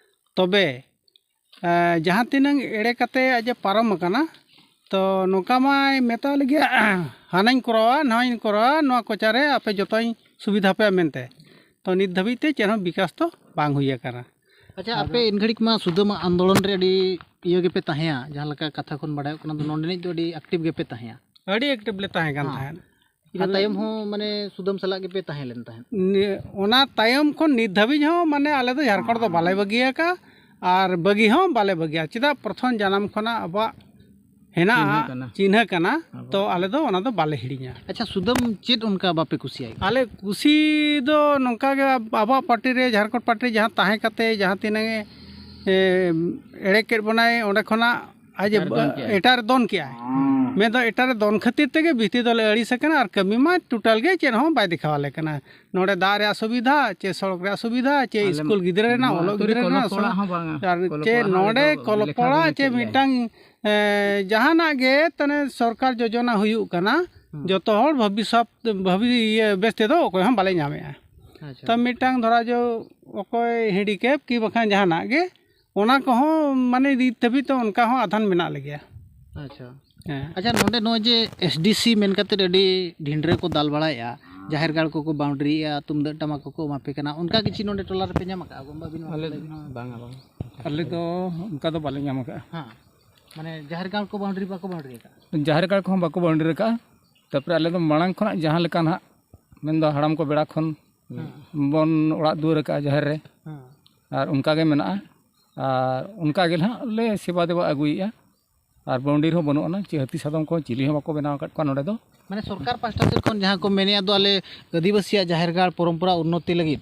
ᱛᱚᱵᱮ ᱮ, ᱡᱟᱦᱟᱸ ᱛᱤᱱᱟᱹᱝ ᱮᱲᱮ ᱠᱟᱛᱮ ᱟᱡ ᱮ ᱯᱟᱨᱚᱢ ᱟᱠᱟᱱᱟ, ᱛᱚ ᱱᱚᱝᱠᱟ ᱢᱟᱭ ᱢᱮᱛᱟ ᱞᱮᱜᱮ, ᱦᱟᱱᱟᱧ ᱠᱚᱨᱟᱣᱟ, ᱱᱚᱣᱟᱧ ᱠᱚᱨᱟᱣᱟ, ᱱᱚᱣᱟ ᱠᱚᱪᱟ ᱨᱮ ᱟᱯᱮ ᱡᱚᱛᱚᱧ ᱥᱩᱵᱤᱫᱷᱟ ᱯᱮᱭᱟ ᱢᱮᱱᱛᱮ᱾ ᱛᱚ ᱱᱤᱛ ᱫᱷᱟᱹᱵᱤᱡ ᱛᱮ ᱪᱮᱫ ᱦᱚᱸ ᱵᱤᱠᱟᱥ ᱫᱚ ᱵᱟᱝ ᱦᱩᱭ ᱟᱠᱟᱱᱟ᱾ ᱟᱪᱪᱷᱟ, ᱟᱯᱮ ᱤᱱ ᱜᱷᱟᱹᱲᱤᱡ ᱢᱟ ᱥᱩᱫᱟᱹᱢ ᱟᱱᱫᱳᱞᱚᱱ ᱨᱮ ᱟᱹᱰᱤ ᱤᱭᱟᱹ ᱜᱮᱯᱮ ᱛᱟᱦᱮᱸᱭᱟ, ᱡᱟᱦᱟᱸ ᱞᱮᱠᱟ ᱠᱟᱛᱷᱟ ᱠᱷᱚᱱ ᱵᱟᱰᱟᱭᱚᱜ ᱠᱟᱱᱟ, ᱫᱚ ᱱᱚᱰᱮᱱᱤᱡ ᱫᱚ ᱟᱹᱰᱤ ᱮᱠᱴᱤᱵᱷ ᱜᱮᱯᱮ ᱛᱟᱦᱮᱸᱭᱟ᱾ ᱟᱹᱰᱤ ᱮᱠᱴᱤᱵᱷ ᱞᱮ ᱛᱟᱦᱮᱸ ᱠᱟᱱ ᱦᱮᱸ᱾ ᱛᱟᱦᱮᱸᱫ᱾ ᱟᱨ ᱛᱟᱭᱚᱢ ᱦᱚᱸ ᱢᱟᱱᱮ ᱥᱩᱫᱟᱹᱢ ᱥᱟᱞᱟᱜ ᱜᱮᱯᱮ ᱛᱟᱦᱮᱸ ᱞᱮᱱ ᱛᱟᱦᱮᱸᱫ? ᱱᱤ-, ᱚᱱᱟ ᱛᱟᱭᱚᱢ ᱠᱷᱚᱱ ᱱᱤᱛ ᱫᱷᱟᱹᱵᱤᱡ ᱦᱚᱸ ᱢᱟᱱᱮ ᱟᱞᱮ ᱫᱚ ᱡᱷᱟᱲᱠᱷᱚᱸᱰ ᱫᱚ ᱵᱟᱞᱮ ᱵᱟᱹᱜᱤ ᱟᱠᱟᱫᱼᱟ ᱟᱨ ᱵᱟᱹᱜᱤ ᱦᱚᱸ ᱵᱟᱞᱮ ᱵᱟᱹᱜᱤᱭᱟ᱾ ᱪᱮᱫᱟᱜ? ᱯᱨᱚᱛᱷᱚᱢ ᱡᱟᱱᱟᱢ ᱠᱷᱚᱱᱟᱜ ᱟᱵᱚᱣᱟᱜ ᱦᱮᱱᱟᱜᱼᱟ, ᱪᱤᱱᱦᱟᱹ ᱠᱟᱱᱟ᱾ ᱪᱤᱱᱦᱟᱹ ᱠᱟᱱᱟ, ᱟᱵᱚ᱾ ᱛᱚ ᱟᱞᱮ ᱫᱚ ᱚᱱᱟ ᱫᱚ ᱵᱟᱞᱮ ᱦᱤᱲᱤᱧᱟ᱾ ᱟᱪᱪᱷᱟ, ᱥᱩᱫᱟᱹᱢ ᱪᱮᱫ ᱚᱱᱠᱟ ᱵᱟᱯᱮ ᱠᱩᱥᱤᱭᱟᱭ ᱠᱟᱱᱟ? ᱟᱞᱮ ᱠᱩᱥᱤ ᱫᱚ ᱱᱚᱝᱠᱟ ᱜᱮ, ᱟᱵ-, ᱟᱵᱚᱣᱟᱜ ᱯᱟᱨᱴᱤ ᱨᱮ, ᱡᱷᱟᱲᱠᱷᱚᱸᱰ ᱯᱟᱨᱴᱤ ᱨᱮ ᱡᱟᱦᱟᱸ ᱛᱟᱦᱮᱸ ᱠᱟᱛᱮ ᱡᱟᱦᱟᱸ ᱛᱤᱱᱟᱹᱜ ᱮ, ᱮᱲᱮ ᱠᱮᱫ ᱵᱚᱱᱟᱭ, ᱚᱸᱰᱮ ᱠᱷᱚᱱᱟᱜ ᱟᱡ ᱮ ᱮᱴᱟᱜ ᱨᱮ ᱫᱚᱱ ᱠᱮᱜᱼᱟᱭ᱾ ᱮᱴᱟᱜ ᱨᱮ ᱫᱚᱱ ᱠᱮᱜᱼᱟᱭ᱾ ᱢᱮᱱᱫᱚ ᱮᱴᱟᱜ ᱨᱮ ᱫᱚᱱ ᱠᱷᱟᱹᱛᱤᱨ ᱛᱮᱜᱮ ᱵᱷᱤᱛᱤ ᱫᱚᱞᱮ ᱟᱹᱲᱤᱥ ᱟᱠᱟᱱᱟ, ᱟᱨ ᱠᱟᱹᱢᱤ ᱢᱟ ᱴᱳᱴᱟᱞ ᱜᱮ ᱪᱮᱫ ᱦᱚᱸ ᱵᱟᱭ ᱫᱮᱠᱷᱟᱣ ᱟᱞᱮ ᱠᱟᱱᱟ᱾ ᱱᱚᱰᱮ ᱫᱟᱜ ᱨᱮᱭᱟᱜ ᱥᱩᱵᱤᱫᱷᱟ, ᱪᱮ ᱥᱚᱲᱚᱠ ᱨᱮᱭᱟᱜ ᱥᱩᱵᱤᱫᱷᱟ, ᱪᱮ ᱟᱞᱮ ᱥᱠᱩᱞ ᱜᱤᱫᱽᱨᱟᱹ ᱨᱮᱱᱟᱜ, ᱱᱚᱣᱟ ᱚᱞᱚᱜ ᱟᱹᱛᱩ ᱨᱮ ᱜᱤᱫᱽᱨᱟᱹ ᱠᱚᱞᱚᱯ ᱨᱮᱱᱟᱜ ᱥᱩ-, ᱚᱲᱟᱜ ᱦᱚᱸ ᱵᱟᱝᱟ᱾ ᱟᱨ ᱠᱚᱞᱚᱯ ᱪᱮ ᱚᱲᱟᱜ ᱱᱚᱰᱮ ᱫᱚ ᱠᱚᱞᱚᱯ ᱞᱮᱠᱷᱟ ᱚᱲᱟᱜ ᱨᱮᱜᱮ ᱪᱮ ᱪᱮᱫ ᱢᱤᱫᱴᱟᱝ, ᱮ, ᱡᱟᱦᱟᱱᱟᱜ ᱜᱮ ᱛᱟᱱᱮ ᱥᱚᱨᱠᱟᱨ ᱡᱳᱡᱚᱱᱟ ᱦᱩᱭᱩᱜ ᱠᱟᱱᱟ, ᱦᱩᱸ᱾ ᱡᱚᱛᱚ ᱦᱚᱲ ᱵᱷᱚᱵᱤᱥᱥᱚᱛ, ᱵᱷᱟᱵᱤ-, ᱤᱭᱟᱹ, ᱵᱮᱥ ᱛᱮᱫᱚ ᱚᱠᱚᱭ ᱦᱚᱸ ᱵᱟᱞᱮ ᱧᱟᱢᱮᱜᱼᱟ᱾ ᱟᱪᱪᱷᱟ᱾ ᱛᱚ ᱢᱤᱫᱴᱟᱝ ᱫᱷᱚᱨᱟ ᱡᱚ ᱚᱠᱚᱭ ᱦᱮᱱᱰᱤᱠᱮᱯ ᱠᱤ ᱵᱟᱠᱷᱟᱱ ᱡᱟᱦᱟᱱᱟᱜ ᱜᱮ, ᱚᱱᱟ ᱠᱚᱦᱚᱸ ᱢᱟᱱᱮ ᱱᱤᱛ ᱫᱷᱟᱹᱵᱤᱡ ᱛᱚ ᱚᱱᱠᱟ ᱦᱚᱸ ᱟᱫᱷᱟᱱ ᱢᱮᱱᱟᱜ ᱞᱮᱜᱮᱭᱟ᱾ ᱟᱪᱪᱷᱟ᱾ ᱦᱮᱸ᱾ ᱟᱪᱪᱷᱟ, ᱱᱚᱰᱮ ᱱᱚᱜᱼᱚᱭ ᱡᱮ ᱮᱥ ᱰᱤ ᱥᱤ ᱢᱮᱱ ᱠᱟᱛᱮ ᱟᱹᱰᱤ ᱰᱷᱤᱱᱰᱨᱟᱹ ᱠᱚ ᱫᱟᱞ ᱵᱟᱲᱟᱭᱮᱫᱼᱟ, ᱡᱟᱦᱮᱨ ᱜᱟᱲ ᱠᱚᱠᱚ ᱵᱟᱣᱩᱱᱰᱟᱨᱤᱭᱮᱫᱼᱟ, ᱛᱩᱢᱫᱟᱹᱜ ᱴᱟᱢᱟᱠ ᱠᱚᱠᱚ ᱮᱢᱟ ᱯᱮ ᱠᱟᱱᱟ, ᱚᱱᱠᱟ ᱠᱤᱪᱷᱩ ᱱᱚᱰᱮ ᱴᱚᱞᱟ ᱨᱮᱯᱮ ᱧᱟᱢ ᱟᱠᱟᱫᱼᱟ? ᱜᱚᱢᱵᱟ ᱵᱤᱱ ᱢᱟ ᱟᱞᱮ ᱞᱟᱹᱭ ᱵᱤᱱ᱾ ᱵᱟᱝᱟ, ᱵᱟᱝᱟ᱾ ᱟᱞᱮ ᱫᱚ ᱚᱱᱠᱟ ᱫᱚ ᱵᱟᱞᱮ ᱧᱟᱢ ᱟᱠᱟᱫᱼᱟ᱾ ᱦᱮᱸ, ᱢᱟᱱᱮ ᱡᱟᱦᱮᱨ ᱜᱟᱲ ᱠᱚ ᱵᱟᱣᱩᱱᱰᱟᱨᱤ ᱵᱟᱠᱚ ᱵᱟᱣᱩᱱᱰᱟᱨᱤ ᱟᱠᱟᱫᱼᱟ? ᱡᱟᱦᱮᱨ ᱜᱟᱲ ᱠᱚᱦᱚᱸ ᱵᱟᱠᱚ ᱵᱟᱣᱩᱱᱰᱟᱨᱤ ᱟᱠᱟᱫᱼᱟ᱾ ᱛᱟᱨᱯᱚᱨᱮ ᱟᱞᱮ ᱫᱚ ᱢᱟᱲᱟᱝ ᱠᱷᱚᱱᱟᱜ ᱡᱟᱦᱟᱸ ᱞᱮᱠᱟ ᱱᱟᱦᱟᱜ, ᱢᱮᱱᱫᱚ ᱦᱟᱲᱟᱢ ᱠᱚ ᱵᱮᱲᱟ ᱠᱷᱚᱱ ᱦᱮᱸ᱾ ᱵᱚᱱ ᱚᱲᱟᱜ ᱫᱩᱣᱟᱹᱨ ᱟᱠᱟᱫᱼᱟ ᱡᱟᱦᱮᱨ ᱨᱮ, ᱦᱮᱸ᱾ ᱟᱨ ᱚᱱᱠᱟ ᱜᱮ ᱢᱮᱱᱟᱜᱼᱟ᱾ ᱟᱨ ᱚᱱᱠᱟ ᱜᱮ ᱱᱟᱦᱟᱜ ᱞᱮ ᱥᱮᱵᱟ ᱫᱮᱵᱟ ᱟᱹᱜᱩᱭᱮᱫᱼᱟ᱾ ᱟᱨ ᱵᱟᱣᱩᱱᱰᱟᱨᱤ ᱦᱚᱸ ᱵᱟᱹᱱᱩᱜ ᱟᱱᱟ, ᱪᱮ ᱦᱟᱹᱛᱤ ᱥᱟᱫᱚᱢ ᱠᱚ ᱪᱤᱞᱤ ᱦᱚᱸ ᱵᱟᱠᱚ ᱵᱮᱱᱟᱣ ᱟᱠᱟᱫ ᱠᱚᱣᱟ ᱱᱚᱰᱮ ᱫᱚ᱾ ᱢᱟᱱᱮ ᱥᱚᱨᱠᱟᱨ ᱯᱟᱥᱴᱟ ᱥᱮᱫ ᱠᱷᱚᱱ ᱡᱟᱦᱟᱸ ᱠᱚ ᱢᱮᱱᱮᱫᱼᱟ, ᱫᱚ ᱟᱞᱮ ᱟᱹᱫᱤᱵᱟᱹᱥᱤᱭᱟᱜ ᱡᱟᱦᱮᱨ ᱜᱟᱲ ᱯᱚᱨᱚᱢᱯᱚᱨᱟ ᱩᱱᱱᱚᱛᱤ ᱞᱟᱹᱜᱤᱫ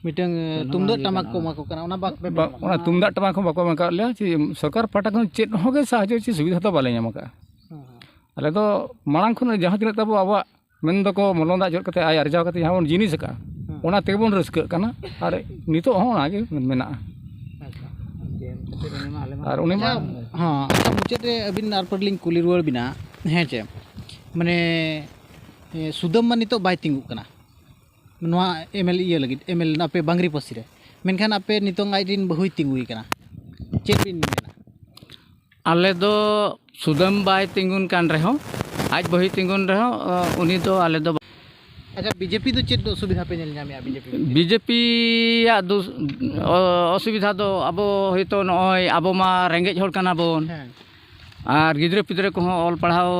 ᱢᱤᱫᱴᱟᱝ, ᱮ, ᱛᱩᱢᱫᱟᱹᱜ ᱴᱟᱢᱟᱠ ᱠᱚ ᱮᱢᱟ ᱠᱚ ᱠᱟᱱᱟ, ᱚᱱᱟ ᱵᱟᱯᱮ ᱵᱟ-, ᱵᱮᱱᱟᱣ ᱚᱱᱟ ᱠᱟᱫᱟ? ᱛᱩᱢᱫᱟᱜ ᱴᱟᱢᱟᱠ ᱦᱚᱸ ᱵᱟᱠᱚ ᱮᱢ ᱟᱠᱟᱫ ᱞᱮᱭᱟ, ᱪᱮ ᱥᱚᱨᱠᱟᱨ ᱯᱟᱦᱴᱟ ᱠᱷᱚᱱ ᱪᱮᱫ ᱦᱚᱸ ᱜᱮ ᱥᱟᱦᱟᱡᱽᱡᱚ ᱪᱮ ᱥᱩᱵᱤᱫᱷᱟ ᱫᱚ ᱵᱟᱞᱮ ᱧᱟᱢ ᱟᱠᱟᱫᱼᱟ᱾ ᱦᱮᱸ, ᱦᱮᱸ᱾ ᱟᱞᱮ ᱫᱚ ᱢᱟᱲᱟᱝ ᱠᱷᱚᱱ ᱡᱟᱦᱟᱸ ᱛᱤᱱᱟᱹᱜ ᱛᱟᱵᱚ ᱟᱵᱚᱣᱟᱜ ᱢᱮᱱ ᱫᱚᱠᱚ ᱢᱚᱞᱚᱝ ᱫᱟᱜ ᱡᱚᱫ ᱠᱟᱛᱮ ᱟᱭ ᱟᱨᱡᱟᱣ ᱠᱟᱛᱮ ᱡᱟᱦᱟᱸ ᱵᱚᱱ ᱡᱤᱱᱤᱥ ᱟᱠᱟᱫᱼᱟ, ᱦᱮᱸ᱾ ᱚᱱᱟ ᱛᱮᱜᱮ ᱵᱚᱱ ᱨᱟᱹᱥᱠᱟᱹᱜ ᱠᱟᱱᱟ, ᱟᱨ ᱱᱤᱛᱚᱜ ᱦᱚᱸ ᱚᱱᱟ ᱜᱮ ᱢᱮᱱᱟᱜᱼᱟ᱾ ᱟᱨ ᱩᱱᱤ ᱢᱟ ᱟᱪᱪᱷᱟ, ᱦᱮᱸ, ᱟᱪᱪᱷᱟ, ᱢᱩᱪᱟᱹᱫ ᱨᱮ ᱟᱹᱵᱤᱱ ᱟᱨ ᱯᱟᱹᱴ ᱞᱤᱧ ᱠᱩᱞᱤ ᱨᱩᱣᱟᱹᱲ ᱵᱤᱱᱟ, ᱦᱮᱸ ᱪᱮ, ᱢᱟᱱᱮ, ᱮ, ᱥᱩᱫᱟᱹᱢ ᱢᱟ ᱱᱤᱛᱚᱜ ᱵᱟᱭ ᱛᱤᱸᱜᱩᱜ ᱠᱟᱱᱟ ᱱᱚᱣᱟ ᱮᱢ ᱮᱞ ᱤᱭᱟᱹ ᱞᱟᱹᱜᱤᱫ, ᱮᱢ ᱮᱞ ᱟᱯᱮ ᱵᱟᱝᱨᱤ ᱯᱟᱹᱥᱤ ᱨᱮ, ᱢᱮᱱᱠᱷᱟᱱ ᱟᱯᱮ ᱱᱤᱛᱚᱝ ᱟᱡ ᱨᱮᱱ ᱵᱟᱹᱦᱩᱭ ᱛᱤᱸᱜᱩᱭ ᱠᱟᱱᱟ, ᱪᱮᱫ ᱵᱤᱱ ᱢᱮᱱᱟ? ᱟᱞᱮ ᱫᱚ ᱥᱩᱫᱟᱹᱢ ᱵᱟᱭ ᱛᱤᱸᱜᱩᱱ ᱠᱟᱱ ᱨᱮᱦᱚᱸ, ᱟᱡ ᱵᱟᱹᱦᱩᱭ ᱛᱤᱸᱜᱩᱱ ᱨᱮᱦᱚᱸ, ᱩᱱᱤ ᱫᱚ ᱟᱞᱮ ᱫᱚ ᱟᱪᱪᱷᱟ, ᱵᱤᱡᱮᱯᱤ ᱫᱚ ᱪᱮᱫ ᱚᱥᱩᱵᱤᱫᱷᱟ ᱯᱮ ᱧᱮᱞ ᱧᱟᱢᱮᱫᱼᱟ ᱵᱤᱡᱮᱯᱤ? ᱵᱤᱡᱮᱯᱤᱭᱟᱜ ᱫᱩᱥ-, ᱚ-, ᱚᱥᱩᱵᱤᱫᱷᱟ ᱫᱚ ᱟᱵᱚ ᱦᱚᱭᱛᱳ ᱱᱚᱜᱼᱚᱭ ᱟᱵᱚ ᱢᱟ ᱨᱮᱸᱜᱮᱡ ᱦᱚᱲ ᱠᱟᱱᱟ ᱵᱚᱱ᱾ ᱦᱮᱸ᱾ ᱟᱨ ᱜᱤᱫᱽᱨᱟᱹ ᱯᱤᱫᱽᱨᱟᱹ ᱠᱚᱦᱚᱸ ᱚᱞ ᱯᱟᱲᱦᱟᱣ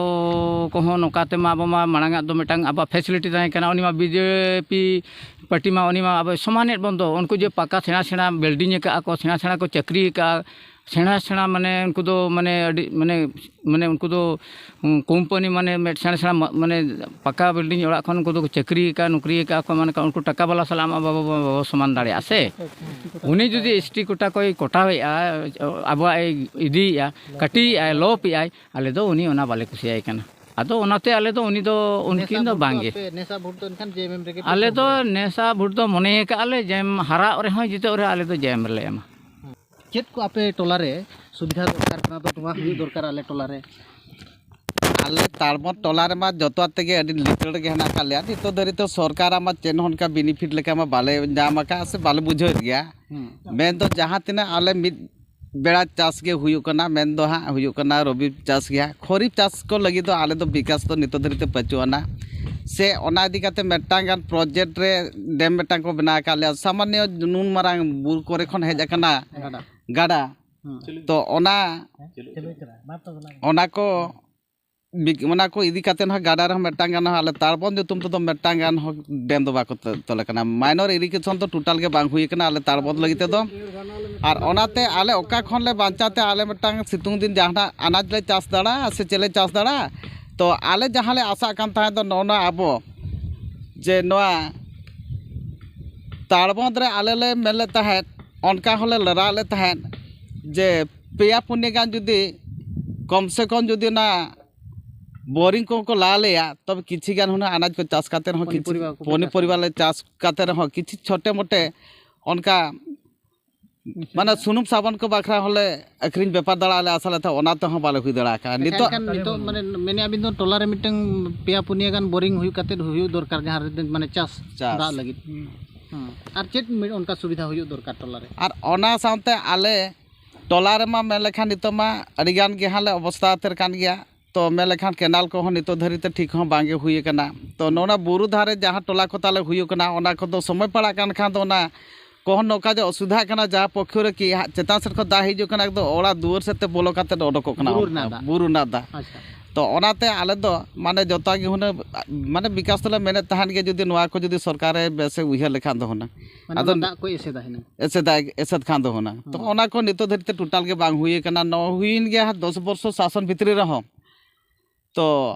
ᱠᱚᱦᱚᱸ ᱱᱚᱝᱠᱟ ᱛᱮᱢᱟ ᱟᱵᱚ ᱢᱟ ᱢᱟᱲᱟᱝ ᱟᱜ ᱫᱚ ᱢᱤᱫᱴᱟᱝ ᱟᱵᱚᱣᱟᱜ facility ᱛᱟᱦᱮᱸ ᱠᱟᱱᱟ, ᱩᱱᱤ ᱢᱟ ᱵᱤᱡᱮᱯᱤ ᱯᱟᱨᱴᱤ ᱢᱟ ᱩᱱᱤ ᱢᱟ ᱟᱵᱚ ᱥᱚᱢᱟᱱᱮᱫ ᱵᱚᱱ ᱫᱚ, ᱩᱱᱠᱩ ᱡᱮ ᱯᱟᱠᱟ ᱥᱮᱬᱟ ᱥᱮᱬᱟ building ᱟᱠᱟᱫᱼᱟ ᱠᱚ, ᱥᱮᱬᱟ ᱥᱮᱬᱟ ᱠᱚ ᱪᱟᱹᱠᱨᱤ ᱟᱠᱟᱫᱼᱟ, ᱥᱮᱬᱟ ᱥᱮᱬᱟ ᱢᱟᱱᱮ ᱩᱱᱠᱩ ᱫᱚ ᱢᱟᱱᱮ ᱟᱹᱰᱤ ᱢᱟᱱᱮ, ᱢᱟᱱᱮ ᱩᱱᱠᱩ ᱫᱚ, ᱩᱸ, ᱠᱳᱢᱯᱟᱱᱤ ᱢᱟᱱᱮ ᱢᱤᱫ ᱥᱮᱬᱟ ᱥᱮᱬᱟ ᱢᱟ-, ᱢᱟᱱᱮ ᱯᱟᱠᱟ building ᱚᱲᱟᱜ ᱠᱷᱚᱱ ᱩᱱᱠᱩ ᱫᱚᱠᱚ ᱪᱟᱹᱠᱨᱤ ᱟᱠᱟᱫᱼᱟ, ᱱᱚᱠᱨᱤ ᱟᱠᱟᱫᱼᱟ ᱠᱚ, ᱢᱟᱱᱮ ᱩᱱᱠᱩ ᱴᱟᱠᱟ ᱵᱟᱞᱟ ᱥᱟᱞᱟᱜ ᱢᱟ ᱵᱟᱵᱚ, ᱵᱟᱵᱚ ᱥᱚᱢᱟᱱ ᱫᱟᱲᱮᱭᱟᱜᱼᱟ ᱥᱮ᱾ ᱩᱱᱤ ᱡᱩᱫᱤ ST quota ᱠᱚᱭ ᱠᱚᱴᱟᱣᱮᱫᱼᱟ, ᱟᱵᱚᱣᱟᱜ ᱮ ᱤᱫᱤᱭᱮᱫᱼᱟ, ᱠᱟᱹᱴᱤᱭᱮᱫᱼᱟᱭ, ᱞᱚᱯᱮᱫᱼᱟᱭ, ᱟᱞᱮ ᱫᱚ ᱩᱱᱤ ᱚᱱᱟ ᱵᱟᱞᱮ ᱠᱩᱥᱤᱭᱟᱭ ᱠᱟᱱᱟ᱾ ᱟᱫᱚ ᱚᱱᱟᱛᱮ ᱟᱞᱮ ᱫᱚ ᱩᱱᱤ ᱫᱚ ᱩᱱᱠᱤᱱ ᱱᱮᱥᱟ ᱫᱚ ᱵᱷᱳᱴ ᱵᱟᱝ ᱜᱮ᱾ ᱟᱯᱮ, ᱱᱮᱥᱟ ᱵᱷᱳᱴ ᱫᱚ ᱮᱱᱠᱷᱟᱱ JMM ᱨᱮᱜᱮ ᱯᱮ ᱟᱞᱮ ᱫᱚ ᱮᱢᱟ᱾ ᱱᱮᱥᱟ ᱵᱷᱳᱴ ᱫᱚ ᱢᱚᱱᱮ ᱟᱠᱟᱫᱼᱟ ᱞᱮ, JM ᱦᱟᱨᱟᱜ ᱨᱮᱦᱚᱸ ᱡᱤᱛᱟᱹᱜ ᱨᱮᱦᱚᱸ ᱟᱞᱮ ᱫᱚ JM ᱨᱮᱞᱮ ᱮᱢᱟ᱾ ᱪᱮᱫ ᱠᱚ ᱟᱯᱮ ᱴᱚᱞᱟ ᱨᱮ ᱥᱩᱵᱤᱫᱷᱟ ᱫᱚᱨᱠᱟᱨ ᱠᱟᱱᱟ, ᱫᱚ ᱱᱚᱣᱟ ᱦᱩᱭᱩᱜ ᱫᱚᱨᱠᱟᱨ ᱟᱞᱮ ᱴᱚᱞᱟ ᱨᱮ? ᱟᱞᱮ ᱛᱟᱲᱢᱚᱛ ᱴᱚᱞᱟ ᱨᱮᱢᱟ ᱡᱚᱛᱚ ᱛᱮᱜᱮ ᱟᱹᱰᱤ ᱞᱤᱪᱟᱹᱲ ᱜᱮ ᱦᱮᱱᱟᱜ ᱟᱠᱟᱫ ᱞᱮᱭᱟ᱾ ᱱᱤᱛᱚᱜ ᱫᱷᱟᱹᱨᱤᱡ ᱛᱮ ᱥᱚᱨᱠᱟᱨᱟᱜ ᱢᱟ ᱪᱮᱫ ᱦᱚᱸ ᱚᱱᱠᱟ benefit ᱞᱮᱠᱟ ᱢᱟ ᱵᱟᱞᱮ ᱧᱟᱢ ᱟᱠᱟᱫᱼᱟ ᱥᱮ ᱵᱟᱞᱮ ᱵᱩᱡᱷᱟᱹᱣᱮᱫ ᱜᱮᱭᱟ᱾ ᱦᱩᱸ᱾ ᱢᱮᱱᱫᱚ ᱡᱟᱦᱟᱸ ᱛᱤᱱᱟᱹᱜ ᱟᱞᱮ ᱢᱤᱫ ᱵᱮᱲᱟ ᱪᱟᱥ ᱜᱮ ᱦᱩᱭᱩᱜ ᱠᱟᱱᱟ, ᱢᱮᱱᱫᱚ ᱦᱟᱸᱜ ᱦᱩᱭᱩᱜ ᱠᱟᱱᱟ ᱨᱚᱵᱤ ᱪᱟᱥ ᱜᱮ ᱦᱟᱸᱜ᱾ ᱠᱷᱚᱨᱤᱯ ᱪᱟᱥ ᱠᱚ ᱞᱟᱹᱜᱤᱫ ᱫᱚ ᱟᱞᱮ ᱫᱚ ᱵᱤᱠᱟᱥ ᱫᱚ ᱱᱤᱛᱚᱜ ᱫᱷᱟᱹᱨᱤᱡ ᱛᱮ ᱯᱟᱹᱪᱩᱜ ᱟᱱᱟ᱾ ᱥᱮ ᱚᱱᱟ ᱤᱫᱤ ᱠᱟᱛᱮ ᱢᱤᱫᱴᱟᱝ ᱜᱟᱱ project ᱨᱮ dam ᱢᱤᱫᱴᱟᱝ ᱠᱚ ᱵᱮᱱᱟᱣ ᱟᱠᱟᱫ ᱞᱮᱭᱟ, ᱥᱟᱢᱟᱱᱱᱚ ᱱᱩᱱ ᱢᱟᱨᱟᱝ ᱵᱩᱨᱩ ᱠᱚᱨᱮ ᱠᱷᱚᱱ ᱦᱮᱡ ᱟᱠᱟᱱᱟ ᱜᱟᱰᱟ᱾ ᱜᱟᱰᱟ᱾ ᱦᱩᱸ᱾ ᱛᱚ ᱚᱱᱟ, ᱚᱱᱟ ᱠᱚ ᱵᱤᱜ-, ᱚᱱᱟ ᱠᱚ ᱤᱫᱤ ᱠᱟᱛᱮ ᱦᱚᱸ ᱜᱟᱰᱟ ᱨᱮᱦᱚᱸ ᱢᱤᱫᱴᱟᱝ ᱜᱟᱱ ᱦᱚᱸ ᱟᱞᱮ ᱛᱟᱲᱵᱚᱸᱫ ᱧᱩᱛᱩᱢ ᱛᱮᱫᱚ ᱢᱤᱫᱴᱟᱝ ᱜᱟᱱ ᱦᱚᱸ dam ᱫᱚ ᱵᱟᱠᱚ ᱛᱚ-, ᱛᱚᱞ ᱟᱠᱟᱱᱟ᱾ Minor irrigation ᱫᱚ total ᱜᱮ ᱵᱟᱝ ᱦᱩᱭ ᱟᱠᱟᱱᱟ ᱟᱞᱮ ᱛᱟᱲᱵᱚᱸᱫ ᱞᱟᱹᱜᱤᱫ ᱛᱮᱫᱚ᱾ ᱟᱨ ᱚᱱᱟᱛᱮ ᱟᱞᱮ ᱚᱠᱟ ᱠᱷᱚᱱ ᱞᱮ ᱵᱟᱧᱪᱟᱣ ᱛᱮ ᱟᱞᱮ ᱢᱤᱫᱴᱟᱝ ᱥᱤᱛᱩᱝ ᱫᱤᱱ ᱡᱟᱦᱟᱱᱟᱜ ᱟᱱᱟᱡᱽ ᱞᱮ ᱪᱟᱥ ᱫᱟᱲᱮᱭᱟᱜᱼᱟ ᱥᱮ ᱪᱮᱫ ᱞᱮ ᱪᱟᱥ ᱫᱟᱲᱮᱭᱟᱜᱼᱟ? ᱛᱚ ᱟᱞᱮ ᱡᱟᱦᱟᱸ ᱞᱮ ᱟᱥᱟᱜ ᱠᱟᱱ ᱛᱟᱦᱮᱸ ᱫᱚ ᱱᱚᱜᱼᱚ ᱱᱚᱣᱟ ᱟᱵᱚ ᱡᱮ ᱱᱚᱣᱟ ᱛᱟᱲᱵᱚᱸᱫ ᱨᱮ ᱟᱞᱮ ᱞᱮ ᱢᱮᱱ ᱞᱮᱫ ᱛᱟᱦᱮᱸᱫ, ᱚᱱᱠᱟ ᱦᱚᱸᱞᱮ ᱨᱟᱜ ᱞᱮᱫ ᱛᱟᱦᱮᱸᱫ ᱡᱮ ᱯᱮᱭᱟ ᱯᱩᱱᱭᱟᱹ ᱜᱟᱱ ᱡᱩᱫᱤ ᱠᱚᱢ ᱥᱮ ᱠᱚᱢ ᱡᱩᱫᱤ ᱚᱱᱟ boring ᱠᱚᱦᱚᱸ ᱠᱚ ᱞᱟ ᱞᱮᱭᱟ, ᱛᱚᱵᱮ ᱠᱤᱪᱷᱤ ᱜᱟᱱ ᱦᱩᱱᱟᱹᱝ ᱟᱱᱟᱡᱽ ᱠᱚ ᱪᱟᱥ ᱠᱟᱛᱮ ᱨᱮᱦᱚᱸ ᱠᱤᱪᱷᱤ ᱯᱚᱱᱤᱯᱚᱨᱤᱵᱟ ᱠᱚᱯᱮ ᱪᱟᱥ ᱯᱚᱱᱤᱯᱚᱨᱤᱵᱟ ᱞᱮ ᱪᱟᱥ ᱠᱟᱛᱮ ᱨᱮᱦᱚᱸ ᱠᱤᱪᱷᱤ ᱪᱷᱳᱴᱮ ᱢᱳᱴᱮ ᱚᱱᱠᱟ ᱢᱟᱱᱮ ᱥᱩᱱᱩᱢ ᱥᱟᱵᱚᱱ ᱠᱚ ᱵᱟᱠᱷᱨᱟ ᱦᱚᱸᱞᱮ ᱟᱹᱠᱷᱨᱤᱧ ᱵᱮᱯᱟᱨ ᱫᱟᱲᱮᱭᱟᱜᱼᱟ ᱞᱮ ᱟᱥᱟ ᱞᱮ ᱛᱟᱦᱮᱸ, ᱚᱱᱟ ᱛᱮᱦᱚᱸ ᱵᱟᱞᱮ ᱦᱩᱭ ᱫᱟᱲᱮ ᱟᱠᱟᱫᱼᱟ᱾ ᱟᱪᱪᱷᱟ, ᱱᱤᱛᱚᱜ ᱮᱱᱠᱷᱟᱱ ᱱᱤᱛᱚᱜ ᱢᱟᱱᱮ ᱢᱮᱱᱮᱫᱼᱟ ᱵᱤᱱ ᱫᱚ ᱴᱚᱞᱟ ᱨᱮ ᱢᱤᱫᱴᱟᱝ ᱯᱮᱭᱟ ᱯᱩᱱᱭᱟᱹ ᱜᱟᱱ ᱵᱳᱨᱤᱝ ᱦᱩᱭᱩᱜ ᱠᱟᱛᱮᱫ ᱦᱩᱭᱩᱜ ᱫᱚᱨᱠᱟᱨ, ᱡᱟᱦᱟᱸ ᱨᱮ ᱢᱟᱱᱮ ᱪᱟᱥ ᱪᱟᱥ᱾ ᱫᱟᱜ ᱞᱟᱹᱜᱤᱫ᱾ ᱦᱮᱸ᱾ ᱟᱨ ᱪᱮᱫ ᱢᱤᱫ ᱚᱱᱠᱟ ᱥᱩᱵᱤᱫᱷᱟ ᱦᱩᱭᱩᱜ ᱫᱚᱨᱠᱟᱨ ᱴᱚᱞᱟ ᱨᱮ? ᱟᱨ ᱚᱱᱟ ᱥᱟᱶᱛᱮ ᱟᱞᱮ ᱴᱚᱞᱟ ᱨᱮᱢᱟ ᱢᱮᱱ ᱞᱮᱠᱷᱟᱱ ᱱᱤᱛᱚᱜ ᱢᱟ ᱟᱹᱰᱤ ᱜᱟᱱ ᱜᱮ ᱦᱟᱸᱜ ᱞᱮ ᱚᱵᱚᱥᱛᱟ ᱩᱛᱟᱹᱨ ᱠᱟᱱ ᱜᱮᱭᱟ᱾ ᱛᱚ ᱢᱮᱱ ᱞᱮᱠᱷᱟᱱ ᱠᱮᱱᱟᱞ ᱠᱚᱦᱚᱸ ᱱᱤᱛᱚᱜ ᱫᱷᱟᱹᱨᱤᱡ ᱛᱮ ᱴᱷᱤᱠ ᱦᱚᱸ ᱵᱟᱝ ᱜᱮ ᱦᱩᱭ ᱟᱠᱟᱱᱟ᱾ ᱛᱚ ᱱᱚᱣᱟ ᱵᱩᱨᱩ ᱫᱷᱟᱨᱮ ᱡᱟᱦᱟᱸ ᱴᱚᱞᱟ ᱠᱚ ᱛᱟᱞᱮ ᱦᱩᱭᱩᱜ ᱠᱟᱱᱟ, ᱚᱱᱟ ᱠᱚᱫᱚ ᱥᱚᱢᱚᱭ ᱯᱟᱲᱟᱜ ᱠᱟᱱ ᱠᱷᱟᱱ ᱫᱚ ᱚᱱᱟ ᱠᱚᱦᱚᱸ ᱱᱚᱝᱠᱟ ᱡᱮ ᱚᱥᱩᱵᱤᱫᱷᱟᱜ ᱠᱟᱱᱟ, ᱡᱟᱦᱟᱸ ᱯᱚᱠᱠᱷᱚ ᱨᱮ ᱠᱤ ᱦᱟᱸᱜ ᱪᱮᱛᱟᱱ ᱥᱮᱫ ᱠᱷᱚᱱ ᱫᱟᱜ ᱦᱤᱡᱩᱜ ᱠᱟᱱᱟ, ᱮᱠᱫᱚᱢ ᱚᱲᱟᱜ ᱫᱩᱣᱟᱹᱨ ᱥᱮᱫ ᱛᱮ ᱵᱚᱞᱚ ᱠᱟᱛᱮ ᱚᱰᱚᱠᱚᱜ ᱠᱟᱱᱟ᱾ ᱵᱩᱨᱩ ᱚᱱᱠᱟ ᱨᱮᱱᱟᱜ ᱫᱟᱜ᱾ ᱵᱩᱨᱩ ᱨᱮᱱᱟᱜ ᱫᱟᱜ᱾ ᱟᱪᱪᱷᱟ᱾ ᱛᱚ ᱚᱱᱟᱛᱮ ᱟᱞᱮ ᱫᱚ ᱢᱟᱱᱮ ᱡᱚᱛᱚ ᱜᱮ ᱦᱩᱱᱟᱹᱝ ᱢᱟᱱᱮ ᱵᱤᱠᱟᱥ ᱫᱚᱞᱮ ᱢᱮᱱᱮᱫ ᱛᱟᱦᱮᱱ ᱜᱮ, ᱡᱩᱫᱤ ᱱᱚᱣᱟ ᱠᱚ ᱡᱩᱫᱤ ᱥᱚᱨᱠᱟᱨᱮ ᱵᱮᱥᱮ ᱩᱭᱦᱟᱹᱨ ᱞᱮᱠᱷᱟᱱ ᱫᱚ ᱦᱩᱱᱟᱹᱝ᱾ ᱢᱟᱱᱮ ᱟᱫᱚ ᱚᱱᱟ ᱫᱟᱜ ᱠᱚ ᱮᱥᱮᱫᱟ ᱦᱩᱱᱟᱹᱝ᱾ ᱮᱥᱮᱫᱟᱭ, ᱮᱥᱮᱫ ᱠᱷᱟᱱ ᱫᱚ ᱦᱩᱱᱟᱹᱝ᱾ ᱛᱚ ᱦᱩᱸ᱾ ᱚᱱᱟ ᱠᱚ ᱱᱤᱛᱚᱜ ᱫᱷᱟᱹᱨᱤᱡ ᱛᱮ ᱴᱳᱴᱟᱞ ᱜᱮ ᱵᱟᱝ ᱦᱩᱭ ᱟᱠᱟᱱᱟ᱾ ᱱᱚᱣᱟ ᱦᱩᱭᱮᱱ ᱜᱮᱭᱟ ᱦᱟᱸᱜ ᱫᱚᱥ ᱵᱚᱨᱥᱚ ᱥᱟᱥᱚᱱ ᱵᱷᱤᱛᱨᱤ ᱨᱮᱦᱚᱸ᱾ ᱛᱚ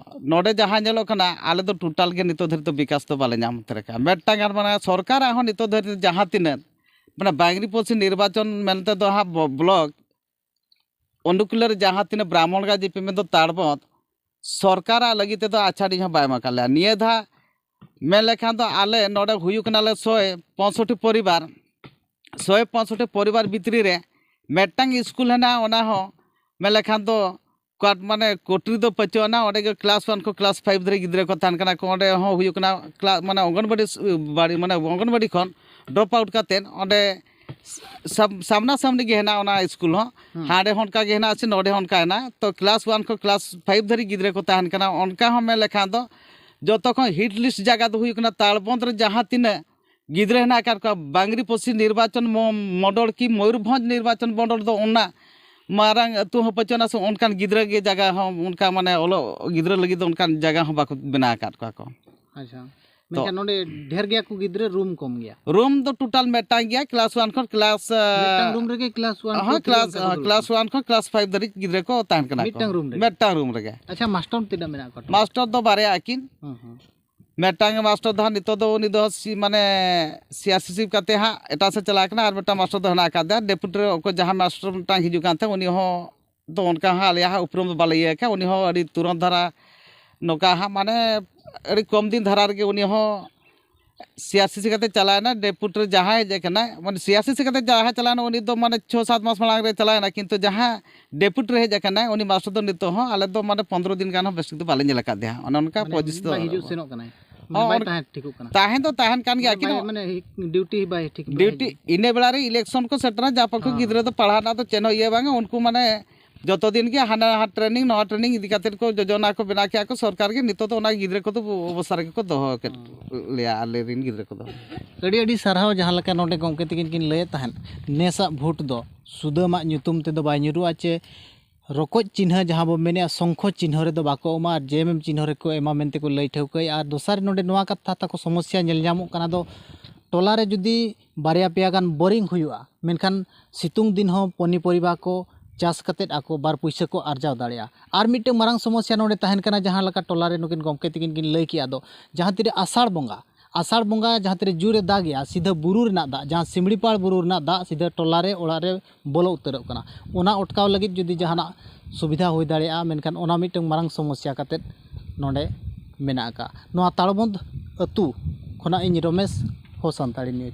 ᱱᱚᱰᱮ ᱡᱟᱦᱟᱸ ᱧᱮᱞᱚᱜ ᱠᱟᱱᱟ, ᱟᱞᱮ ᱫᱚ ᱴᱳᱴᱟᱞ ᱜᱮ ᱱᱤᱛᱚᱜ ᱫᱷᱟᱹᱨᱤᱡ ᱛᱮ ᱵᱤᱠᱟᱥ ᱫᱚ ᱵᱟᱞᱮ ᱧᱟᱢ ᱩᱛᱟᱹᱨ ᱟᱠᱟᱫᱼᱟ᱾ ᱢᱤᱫᱴᱟᱝ ᱜᱟᱱ ᱢᱟᱱᱮ ᱥᱚᱨᱠᱟᱨᱟᱜ ᱦᱚᱸ ᱱᱤᱛᱚᱜ ᱫᱷᱟᱹᱨᱤᱡ ᱛᱮ ᱡᱟᱦᱟᱸ ᱛᱤᱱᱟᱹᱜ ᱢᱟᱱᱮ ᱵᱟᱝᱨᱤᱯᱚᱥᱤ ᱱᱤᱨᱵᱟᱪᱚᱱ ᱢᱮᱱᱛᱮ ᱫᱚ ᱦᱟᱸᱜ ᱵᱚ-, ᱵᱞᱚᱠ ᱚᱱᱩᱠᱩᱞ ᱨᱮ ᱡᱟᱦᱟᱸ ᱛᱤᱱᱟᱹᱜ ᱵᱨᱟᱦᱢᱚᱬᱜᱟᱲ ᱡᱮ ᱯᱮ ᱢᱮᱱ ᱫᱚ ᱛᱟᱲᱵᱚᱸᱫ, ᱥᱚᱨᱠᱟᱨᱟᱜ ᱞᱟᱹᱜᱤᱫ ᱛᱮᱫᱚ ᱟᱪᱷᱟᱲᱤ ᱦᱚᱸ ᱵᱟᱭ ᱮᱢ ᱟᱠᱟᱫ ᱞᱮᱭᱟ᱾ ᱱᱤᱭᱟᱹ ᱫᱷᱟᱣ ᱢᱮᱱ ᱞᱮᱠᱷᱟᱱ ᱫᱚ ᱟᱞᱮ ᱱᱚᱰᱮ ᱦᱩᱭᱩᱜ ᱠᱟᱱᱟᱞᱮ ᱥᱚᱭ ᱯᱚᱸᱭᱥᱚᱴᱴᱤ ᱯᱚᱨᱤᱵᱟᱨ, ᱥᱚᱭ ᱯᱚᱸᱭᱥᱚᱴᱴᱤ ᱯᱚᱨᱤᱵᱟᱨ ᱵᱷᱤᱛᱨᱤ ᱨᱮ ᱢᱤᱫᱴᱟᱝ ᱥᱠᱩᱞ ᱦᱮᱱᱟᱜᱼᱟ, ᱚᱱᱟ ᱦᱚᱸ ᱢᱮᱱ ᱞᱮᱠᱷᱟᱱ ᱫᱚ ᱠᱟᱴ-, ᱢᱟᱱᱮ ᱠᱚᱴᱨᱤ ᱫᱚ ᱯᱟᱹᱪᱩᱜ ᱟᱱᱟ, ᱚᱸᱰᱮ ᱜᱮ ᱠᱞᱟᱥ ᱚᱣᱟᱱ ᱠᱷᱚᱱ ᱠᱞᱟᱥ ᱯᱷᱟᱭᱤᱵᱷ ᱫᱷᱟᱹᱨᱤᱡ ᱜᱤᱫᱽᱨᱟᱹ ᱠᱚ ᱛᱟᱦᱮᱱ ᱠᱟᱱᱟ ᱠᱚ᱾ ᱚᱸᱰᱮ ᱦᱚᱸ ᱦᱩᱭᱩᱜ ᱠᱟᱱᱟ ᱠᱞᱟ-, ᱢᱟᱱᱮ ᱚᱝᱜᱚᱱᱵᱟᱲᱤ ᱥ-, ᱵᱟᱲᱤ, ᱢᱟᱱᱮ ᱚᱝᱜᱚᱱᱵᱟᱲᱤ ᱠᱷᱚᱱ ᱰᱨᱚᱯ ᱟᱣᱩᱴ ᱠᱟᱛᱮᱫ ᱚᱸᱰᱮ ᱥᱟᱢ-, ᱥᱟᱢᱱᱟ ᱥᱟᱢᱱᱤ ᱜᱮ ᱦᱮᱱᱟᱜᱼᱟ ᱚᱱᱟ ᱥᱠᱩᱞ ᱦᱚᱸ᱾ ᱦᱩᱸ᱾ ᱦᱟᱸᱰᱮ ᱦᱚᱸ ᱚᱱᱠᱟ ᱜᱮ ᱦᱮᱱᱟᱜᱼᱟ, ᱥᱮ ᱱᱚᱰᱮ ᱦᱚᱸ ᱚᱱᱠᱟ ᱦᱮᱱᱟᱜᱼᱟ᱾ ᱛᱚ ᱠᱞᱟᱥ ᱚᱣᱟᱱ ᱠᱷᱚᱱ ᱠᱞᱟᱥ ᱯᱷᱟᱭᱤᱵᱷ ᱫᱷᱟᱹᱨᱤᱡ ᱜᱤᱫᱽᱨᱟᱹ ᱠᱚ ᱛᱟᱦᱮᱱ ᱠᱟᱱᱟ᱾ ᱚᱱᱠᱟ ᱦᱚᱸ ᱢᱮᱱ ᱞᱮᱠᱷᱟᱱ ᱫᱚ ᱡᱚᱛᱚ ᱠᱷᱚᱱ ᱦᱤᱴ ᱞᱤᱥᱴ ᱡᱟᱭᱜᱟ ᱫᱚ ᱦᱩᱭᱩᱜ ᱠᱟᱱᱟ ᱛᱟᱲᱵᱚᱸᱫᱽ ᱨᱮ ᱡᱟᱦᱟᱸ ᱛᱤᱱᱟᱹᱜ ᱜᱤᱫᱽᱨᱟᱹ ᱦᱮᱱᱟᱜ ᱟᱠᱟᱫ ᱠᱚᱣᱟ, ᱵᱟᱝᱨᱤᱯᱚᱥᱤ ᱱᱤᱨᱵᱟᱪᱚᱱ ᱢᱚ-, ᱢᱚᱰᱚᱞ ᱠᱤ ᱢᱚᱭᱩᱨᱵᱷᱚᱸᱡᱽ ᱱᱤᱨᱵᱟᱪᱚᱱ ᱢᱚᱰᱚᱞ ᱫᱚ ᱚᱱᱟ ᱢᱟᱨᱟᱝ ᱟᱹᱛᱩ ᱦᱚᱸ ᱯᱟᱹᱪᱩᱜ ᱟᱱᱟ, ᱥᱮ ᱚᱱᱠᱟᱱ ᱜᱤᱫᱽᱨᱟᱹ ᱜᱮ ᱡᱟᱭᱜᱟ ᱦᱚᱸ ᱚᱱᱠᱟ ᱢᱟᱱᱮ ᱚᱞᱚᱜ ᱜᱤᱫᱽᱨᱟᱹ ᱞᱟᱹᱜᱤᱫ ᱫᱚ ᱚᱱᱠᱟᱱ ᱡᱟᱭᱜᱟ ᱦᱚᱸ ᱵᱟᱠᱚ ᱵᱮᱱᱟᱣ ᱟᱠᱟᱫ ᱠᱚᱣᱟ ᱠᱚ᱾ ᱟᱪᱪᱷᱟ᱾ ᱛᱚ ᱢᱮᱱᱠᱷᱟᱱ ᱱᱚᱰᱮ ᱰᱷᱮᱨ ᱜᱮᱭᱟ ᱠᱚ ᱜᱤᱫᱽᱨᱟᱹ, ᱨᱩᱢ ᱠᱚᱢ ᱜᱮᱭᱟ? ᱨᱩᱢ ᱫᱚ ᱴᱳᱴᱟᱞ ᱢᱤᱫᱴᱟᱝ ᱜᱮᱭᱟ, ᱠᱞᱟᱥ ᱚᱣᱟᱱ ᱠᱷᱚᱱ ᱠᱞᱟᱥ, ᱢᱤᱫᱴᱟᱝ ᱨᱩᱢ ᱨᱮᱜᱮ ᱠᱞᱟᱥ ᱚᱣᱟᱱ ᱦᱚᱸ, ᱠᱷᱚᱱ ᱛᱤᱱᱟᱹᱜ ᱠᱞᱟᱥ, ᱚᱱᱠᱟ ᱠᱚ ᱫᱩᱲᱩᱵ ᱠᱞᱟᱥ ᱠᱟᱱᱟ? ᱚᱣᱟᱱ ᱠᱷᱚᱱ ᱠᱞᱟᱥ ᱯᱷᱟᱭᱤᱵᱷ ᱫᱷᱟᱹᱨᱤᱡ ᱜᱤᱫᱽᱨᱟᱹ ᱠᱚ ᱛᱟᱦᱮᱱ ᱠᱟᱱᱟ ᱠᱚ᱾ ᱢᱤᱫᱴᱟᱝ ᱨᱩᱢ ᱨᱮᱜᱮ? ᱢᱤᱫᱴᱟᱝ ᱨᱩᱢ ᱨᱮᱜᱮ᱾ ᱟᱪᱪᱷᱟ, ᱢᱟᱥᱴᱚᱨ ᱛᱤᱱᱟᱹᱜ ᱢᱮᱱᱟᱜ ᱠᱚᱣᱟ ᱴᱳᱴᱟᱞ? ᱢᱟᱥᱴᱚᱨ ᱫᱚ ᱵᱟᱨᱭᱟ ᱟᱹᱠᱤᱱ᱾ ᱦᱩᱸ, ᱦᱩᱸ᱾ ᱢᱤᱫᱴᱟᱝ ᱢᱟᱥᱴᱚᱨ ᱫᱚ ᱦᱟᱸᱜ ᱱᱤᱛᱚᱜ ᱫᱚ ᱩᱱᱤ ᱫᱚ ᱥᱤ-, ᱢᱟᱱᱮ ᱥᱤ ᱟᱨ ᱥᱤ ᱥᱤᱯ ᱠᱟᱛᱮ ᱦᱟᱸᱜ ᱮᱴᱟᱜ ᱥᱮᱫ ᱪᱟᱞᱟᱣ ᱠᱟᱱᱟ, ᱟᱨ ᱢᱤᱫᱴᱟᱝ ᱢᱟᱥᱴᱚᱨ ᱫᱚ ᱦᱮᱱᱟᱜ ᱟᱠᱟᱫᱮᱭᱟ ᱰᱮᱯᱩᱴᱤ ᱨᱮ᱾ ᱚᱠᱚᱭ ᱡᱟᱦᱟᱸ ᱢᱟᱥᱴᱚᱨ ᱢᱤᱫᱴᱟᱝ ᱦᱤᱡᱩᱜ ᱠᱟᱱ ᱛᱟᱦᱮᱸᱫ, ᱩᱱᱤ ᱦᱚᱸ ᱫᱚ ᱚᱱᱠᱟ ᱦᱟᱸᱜ ᱟᱞᱮᱭᱟᱜ ᱦᱟᱸᱜ ᱩᱯᱨᱩᱢ ᱫᱚ ᱵᱟᱞᱮ ᱤᱭᱟᱹ ᱟᱠᱟᱫ᱾ ᱩᱱᱤ ᱦᱚᱸ ᱟᱹᱰᱤ ᱛᱩᱨᱟᱹᱱᱛ ᱫᱷᱟᱨᱟ ᱱᱚᱝᱠᱟ ᱦᱟᱸᱜ ᱢᱟᱱᱮ ᱟᱹᱰᱤ ᱠᱚᱢ ᱫᱤᱱ ᱫᱷᱟᱨᱟ ᱨᱮᱜᱮ ᱩᱱᱤ ᱦᱚᱸ ᱥᱤ ᱟᱨ ᱥᱤ ᱥᱤ ᱠᱟᱛᱮ ᱪᱟᱞᱟᱣᱮᱱᱟ, ᱰᱮᱯᱩᱴ ᱨᱮ ᱡᱟᱦᱟᱸᱭ ᱦᱮᱡ ᱟᱠᱟᱱᱟᱭ, ᱢᱟᱱᱮ ᱥᱤ ᱟᱨ ᱥᱤ ᱥᱤ ᱠᱟᱛᱮ ᱡᱟᱦᱟᱸᱭ ᱪᱟᱞᱟᱣᱮᱱᱟ, ᱩᱱᱤ ᱫᱚ ᱢᱟᱱᱮ ᱪᱷᱚ ᱥᱟᱛ ᱢᱟᱥ ᱢᱟᱲᱟᱝ ᱨᱮ ᱪᱟᱞᱟᱣᱮᱱᱟ, ᱠᱤᱱᱛᱩ ᱡᱟᱦᱟᱸ ᱰᱮᱯᱩᱴ ᱨᱮ ᱦᱮᱡ ᱟᱠᱟᱱᱟᱭ, ᱩᱱᱤ ᱢᱟᱥᱴᱟᱨ ᱫᱚ ᱱᱤᱛᱚᱜ ᱦᱚᱸ ᱟᱞᱮ ᱫᱚ ᱢᱟᱱᱮ ᱯᱚᱱᱫᱽᱨᱚ ᱫᱤᱱ ᱜᱟᱱ ᱦᱚᱸ ᱵᱮᱥ ᱴᱷᱤᱠ ᱫᱚ ᱵᱟᱞᱮ ᱧᱮᱞ ᱟᱠᱟᱫᱮᱭᱟ᱾ ᱚᱱᱮ ᱚᱱᱠᱟ ᱢᱟᱱᱮ ᱯᱚᱡᱤᱥᱚᱱ ᱵᱟᱭ ᱫᱚ ᱦᱤᱡᱩᱜ ᱥᱮᱱᱚᱜ ᱠᱟᱱᱟᱭ᱾ ᱦᱚᱸ, ᱢᱟᱱᱮ ᱵᱟᱭ ᱚᱱ- ᱛᱟᱦᱮᱸ ᱴᱷᱤᱠᱚᱜ ᱠᱟᱱᱟ᱾ ᱛᱟᱦᱮᱸ ᱫᱚ ᱛᱟᱦᱮᱱ ᱠᱟᱱ ᱜᱮᱭᱟ, ᱢᱟᱱᱮ ᱵᱟᱭ, ᱟᱹᱠᱤᱱ ᱢᱟᱱᱮ ᱰᱤᱭᱩᱴᱤ ᱵᱟᱭ ᱴᱷᱤᱠ ᱵᱟᱭ ᱰᱤᱭᱩᱴᱤ ᱦᱤᱡᱩᱜ᱾ ᱤᱱᱟᱹ ᱵᱮᱲᱟ ᱨᱮ ᱤᱞᱮᱠᱥᱚᱱ ᱠᱚ ᱥᱮᱴᱮᱨᱟ, ᱡᱟ ᱯᱚᱠᱠᱷᱚ ᱦᱚᱸ᱾ ᱜᱤᱫᱽᱨᱟᱹ ᱫᱚ ᱯᱟᱲᱦᱟᱣ ᱨᱮᱱᱟᱜ ᱫᱚ ᱪᱮᱫ ᱦᱚᱸ ᱤᱭᱟᱹ ᱵᱟᱝᱟ᱾ ᱩᱱᱠᱩ ᱢᱟᱱᱮ ᱡᱚᱛᱚ ᱫᱤᱱ ᱜᱮ ᱦᱟᱱᱟ ᱦᱟᱸ ᱴᱨᱮᱱᱤᱝ, ᱱᱚᱣᱟ ᱴᱨᱮᱱᱤᱝ ᱤᱫᱤ ᱠᱟᱛᱮᱫ ᱠᱚ ᱡᱳᱡᱚᱱᱟ ᱠᱚ ᱵᱮᱱᱟᱣ ᱠᱮᱜᱼᱟ ᱠᱚ, ᱥᱚᱨᱠᱟᱨ ᱜᱮ ᱱᱤᱛᱚᱜ ᱫᱚ ᱚᱱᱟ ᱜᱤᱫᱽᱨᱟᱹ ᱠᱚᱫᱚ ᱚᱵᱚᱥᱛᱟ ᱨᱮᱜᱮ ᱠᱚ ᱫᱚᱦᱚ ᱟᱠᱟᱫ ᱦᱚᱸ᱾ ᱞᱮᱭᱟ, ᱟᱞᱮ ᱨᱮᱱ ᱜᱤᱫᱽᱨᱟᱹ ᱠᱚᱫᱚ᱾ ᱟᱹᱰᱤ ᱟᱹᱰᱤ ᱥᱟᱨᱦᱟᱣ, ᱡᱟᱦᱟᱸ ᱞᱮᱠᱟ ᱱᱚᱰᱮ ᱜᱚᱢᱠᱮ ᱛᱟᱹᱠᱤᱱ ᱠᱤᱱ ᱞᱟᱹᱭᱮᱫ ᱛᱟᱦᱮᱸᱫ, ᱱᱮᱥᱟᱜ ᱵᱷᱳᱴ ᱫᱚ ᱥᱩᱫᱟᱹᱢᱟᱜ ᱧᱩᱛᱩᱢ ᱛᱮᱫᱚ ᱵᱟᱭ ᱧᱩᱨᱩᱜᱼᱟ, ᱪᱮ ᱨᱚᱠᱚᱡ ᱪᱤᱱᱦᱟᱹ ᱡᱟᱦᱟᱸ ᱵᱚ ᱢᱮᱱᱮᱜᱼᱟ, ᱥᱚᱝᱠᱷᱚ ᱪᱤᱱᱦᱟᱹ ᱨᱮᱫᱚ ᱵᱟᱠᱚ ᱮᱢᱟ, ᱟᱨ ᱡᱮ ᱮᱢ ᱮᱢ ᱪᱤᱱᱦᱟᱹ ᱨᱮᱠᱚ ᱮᱢᱟ ᱢᱮᱱᱛᱮ ᱠᱚ ᱞᱟᱹᱭ ᱴᱷᱟᱹᱣᱠᱟᱹᱭᱮᱫᱼᱟ᱾ ᱟᱨ ᱫᱚᱥᱟᱨ ᱱᱚᱰᱮ ᱱᱚᱣᱟ ᱠᱟᱛᱷᱟ ᱛᱟᱠᱚ ᱥᱚᱢᱚᱥᱥᱟ ᱧᱮᱞ ᱧᱟᱢᱚᱜ ᱠᱟᱱᱟ ᱫᱚ, ᱴᱚᱞᱟ ᱨᱮ ᱡᱩᱫᱤ ᱵᱟᱨᱭᱟ ᱯᱮᱭᱟ ᱜᱟᱱ ᱵᱳᱨᱤᱝ ᱦᱩᱭᱩᱜᱼᱟ, ᱢᱮᱱᱠᱷᱟᱱ ᱥᱤᱛᱩᱝ ᱫᱤᱱ ᱦᱚᱸ ᱯᱚᱱᱤᱯᱚᱨᱤᱵᱟ ᱠᱚ ᱪᱟᱥ ᱠᱟᱛᱮᱫ ᱟᱠᱚ ᱵᱟᱨ ᱯᱩᱭᱥᱟᱹ ᱠᱚ ᱟᱨᱡᱟᱣ ᱫᱟᱲᱮᱭᱟᱜᱼᱟ᱾ ᱟᱨ ᱢᱤᱫᱴᱟᱝ ᱢᱟᱨᱟᱝ ᱥᱚᱢᱚᱥᱥᱟ ᱱᱚᱰᱮ ᱛᱟᱦᱮᱱ ᱠᱟᱱᱟ, ᱡᱟᱦᱟᱸ ᱞᱮᱠᱟ ᱴᱚᱞᱟ ᱨᱮ ᱱᱩᱠᱤᱱ ᱜᱚᱢᱠᱮ ᱛᱟᱹᱠᱤᱱ ᱠᱤᱱ ᱞᱟᱹᱭ ᱠᱮᱜᱼᱟ ᱫᱚ, ᱡᱟᱦᱟᱸ ᱛᱤᱨᱮ ᱟᱥᱟᱲ ᱵᱚᱸᱜᱟ, ᱟᱥᱟᱲ ᱵᱚᱸᱜᱟ ᱡᱟᱦᱟᱸ ᱛᱤᱨᱮ ᱡᱳᱨᱮ ᱫᱟᱜᱮᱜᱼᱟ, ᱥᱤᱫᱷᱟᱹ ᱵᱩᱨᱩ ᱨᱮᱱᱟᱜ ᱫᱟᱜ, ᱡᱟᱦᱟᱸ ᱥᱤᱢᱲᱤᱯᱟᱲ ᱵᱩᱨᱩ ᱨᱮᱱᱟᱜ ᱫᱟᱜ ᱥᱤᱫᱷᱟᱹ ᱴᱚᱞᱟ ᱨᱮ, ᱚᱲᱟᱜ ᱨᱮ ᱵᱚᱞᱚ ᱩᱛᱟᱹᱨᱚᱜ ᱠᱟᱱᱟ᱾ ᱚᱱᱟ ᱚᱴᱠᱟᱣ ᱞᱟᱹᱜᱤᱫ ᱡᱩᱫᱤ ᱡᱟᱦᱟᱱᱟᱜ ᱥᱩᱵᱤᱫᱷᱟ ᱦᱩᱭ ᱫᱟᱲᱮᱭᱟᱜᱼᱟ, ᱢᱮᱱᱠᱷᱟᱱ ᱚᱱᱟ ᱢᱤᱫᱴᱟᱝ ᱢᱟᱨᱟᱝ ᱥᱚᱢᱚᱥᱥᱟ ᱠᱟᱛᱮᱫ ᱱᱚᱰᱮ ᱢᱮᱱᱟᱜ ᱟᱠᱟᱫ᱾ ᱱᱚᱣᱟ ᱛᱟᱲᱵᱚᱸᱫᱽ ᱟᱹᱛᱩ ᱠᱷᱚᱱᱟᱜ ᱤᱧ ᱨᱚᱢᱮᱥ, ᱦᱚ ᱥᱟᱱᱛᱟᱲᱤ ᱱᱤᱭᱩᱡᱽ᱾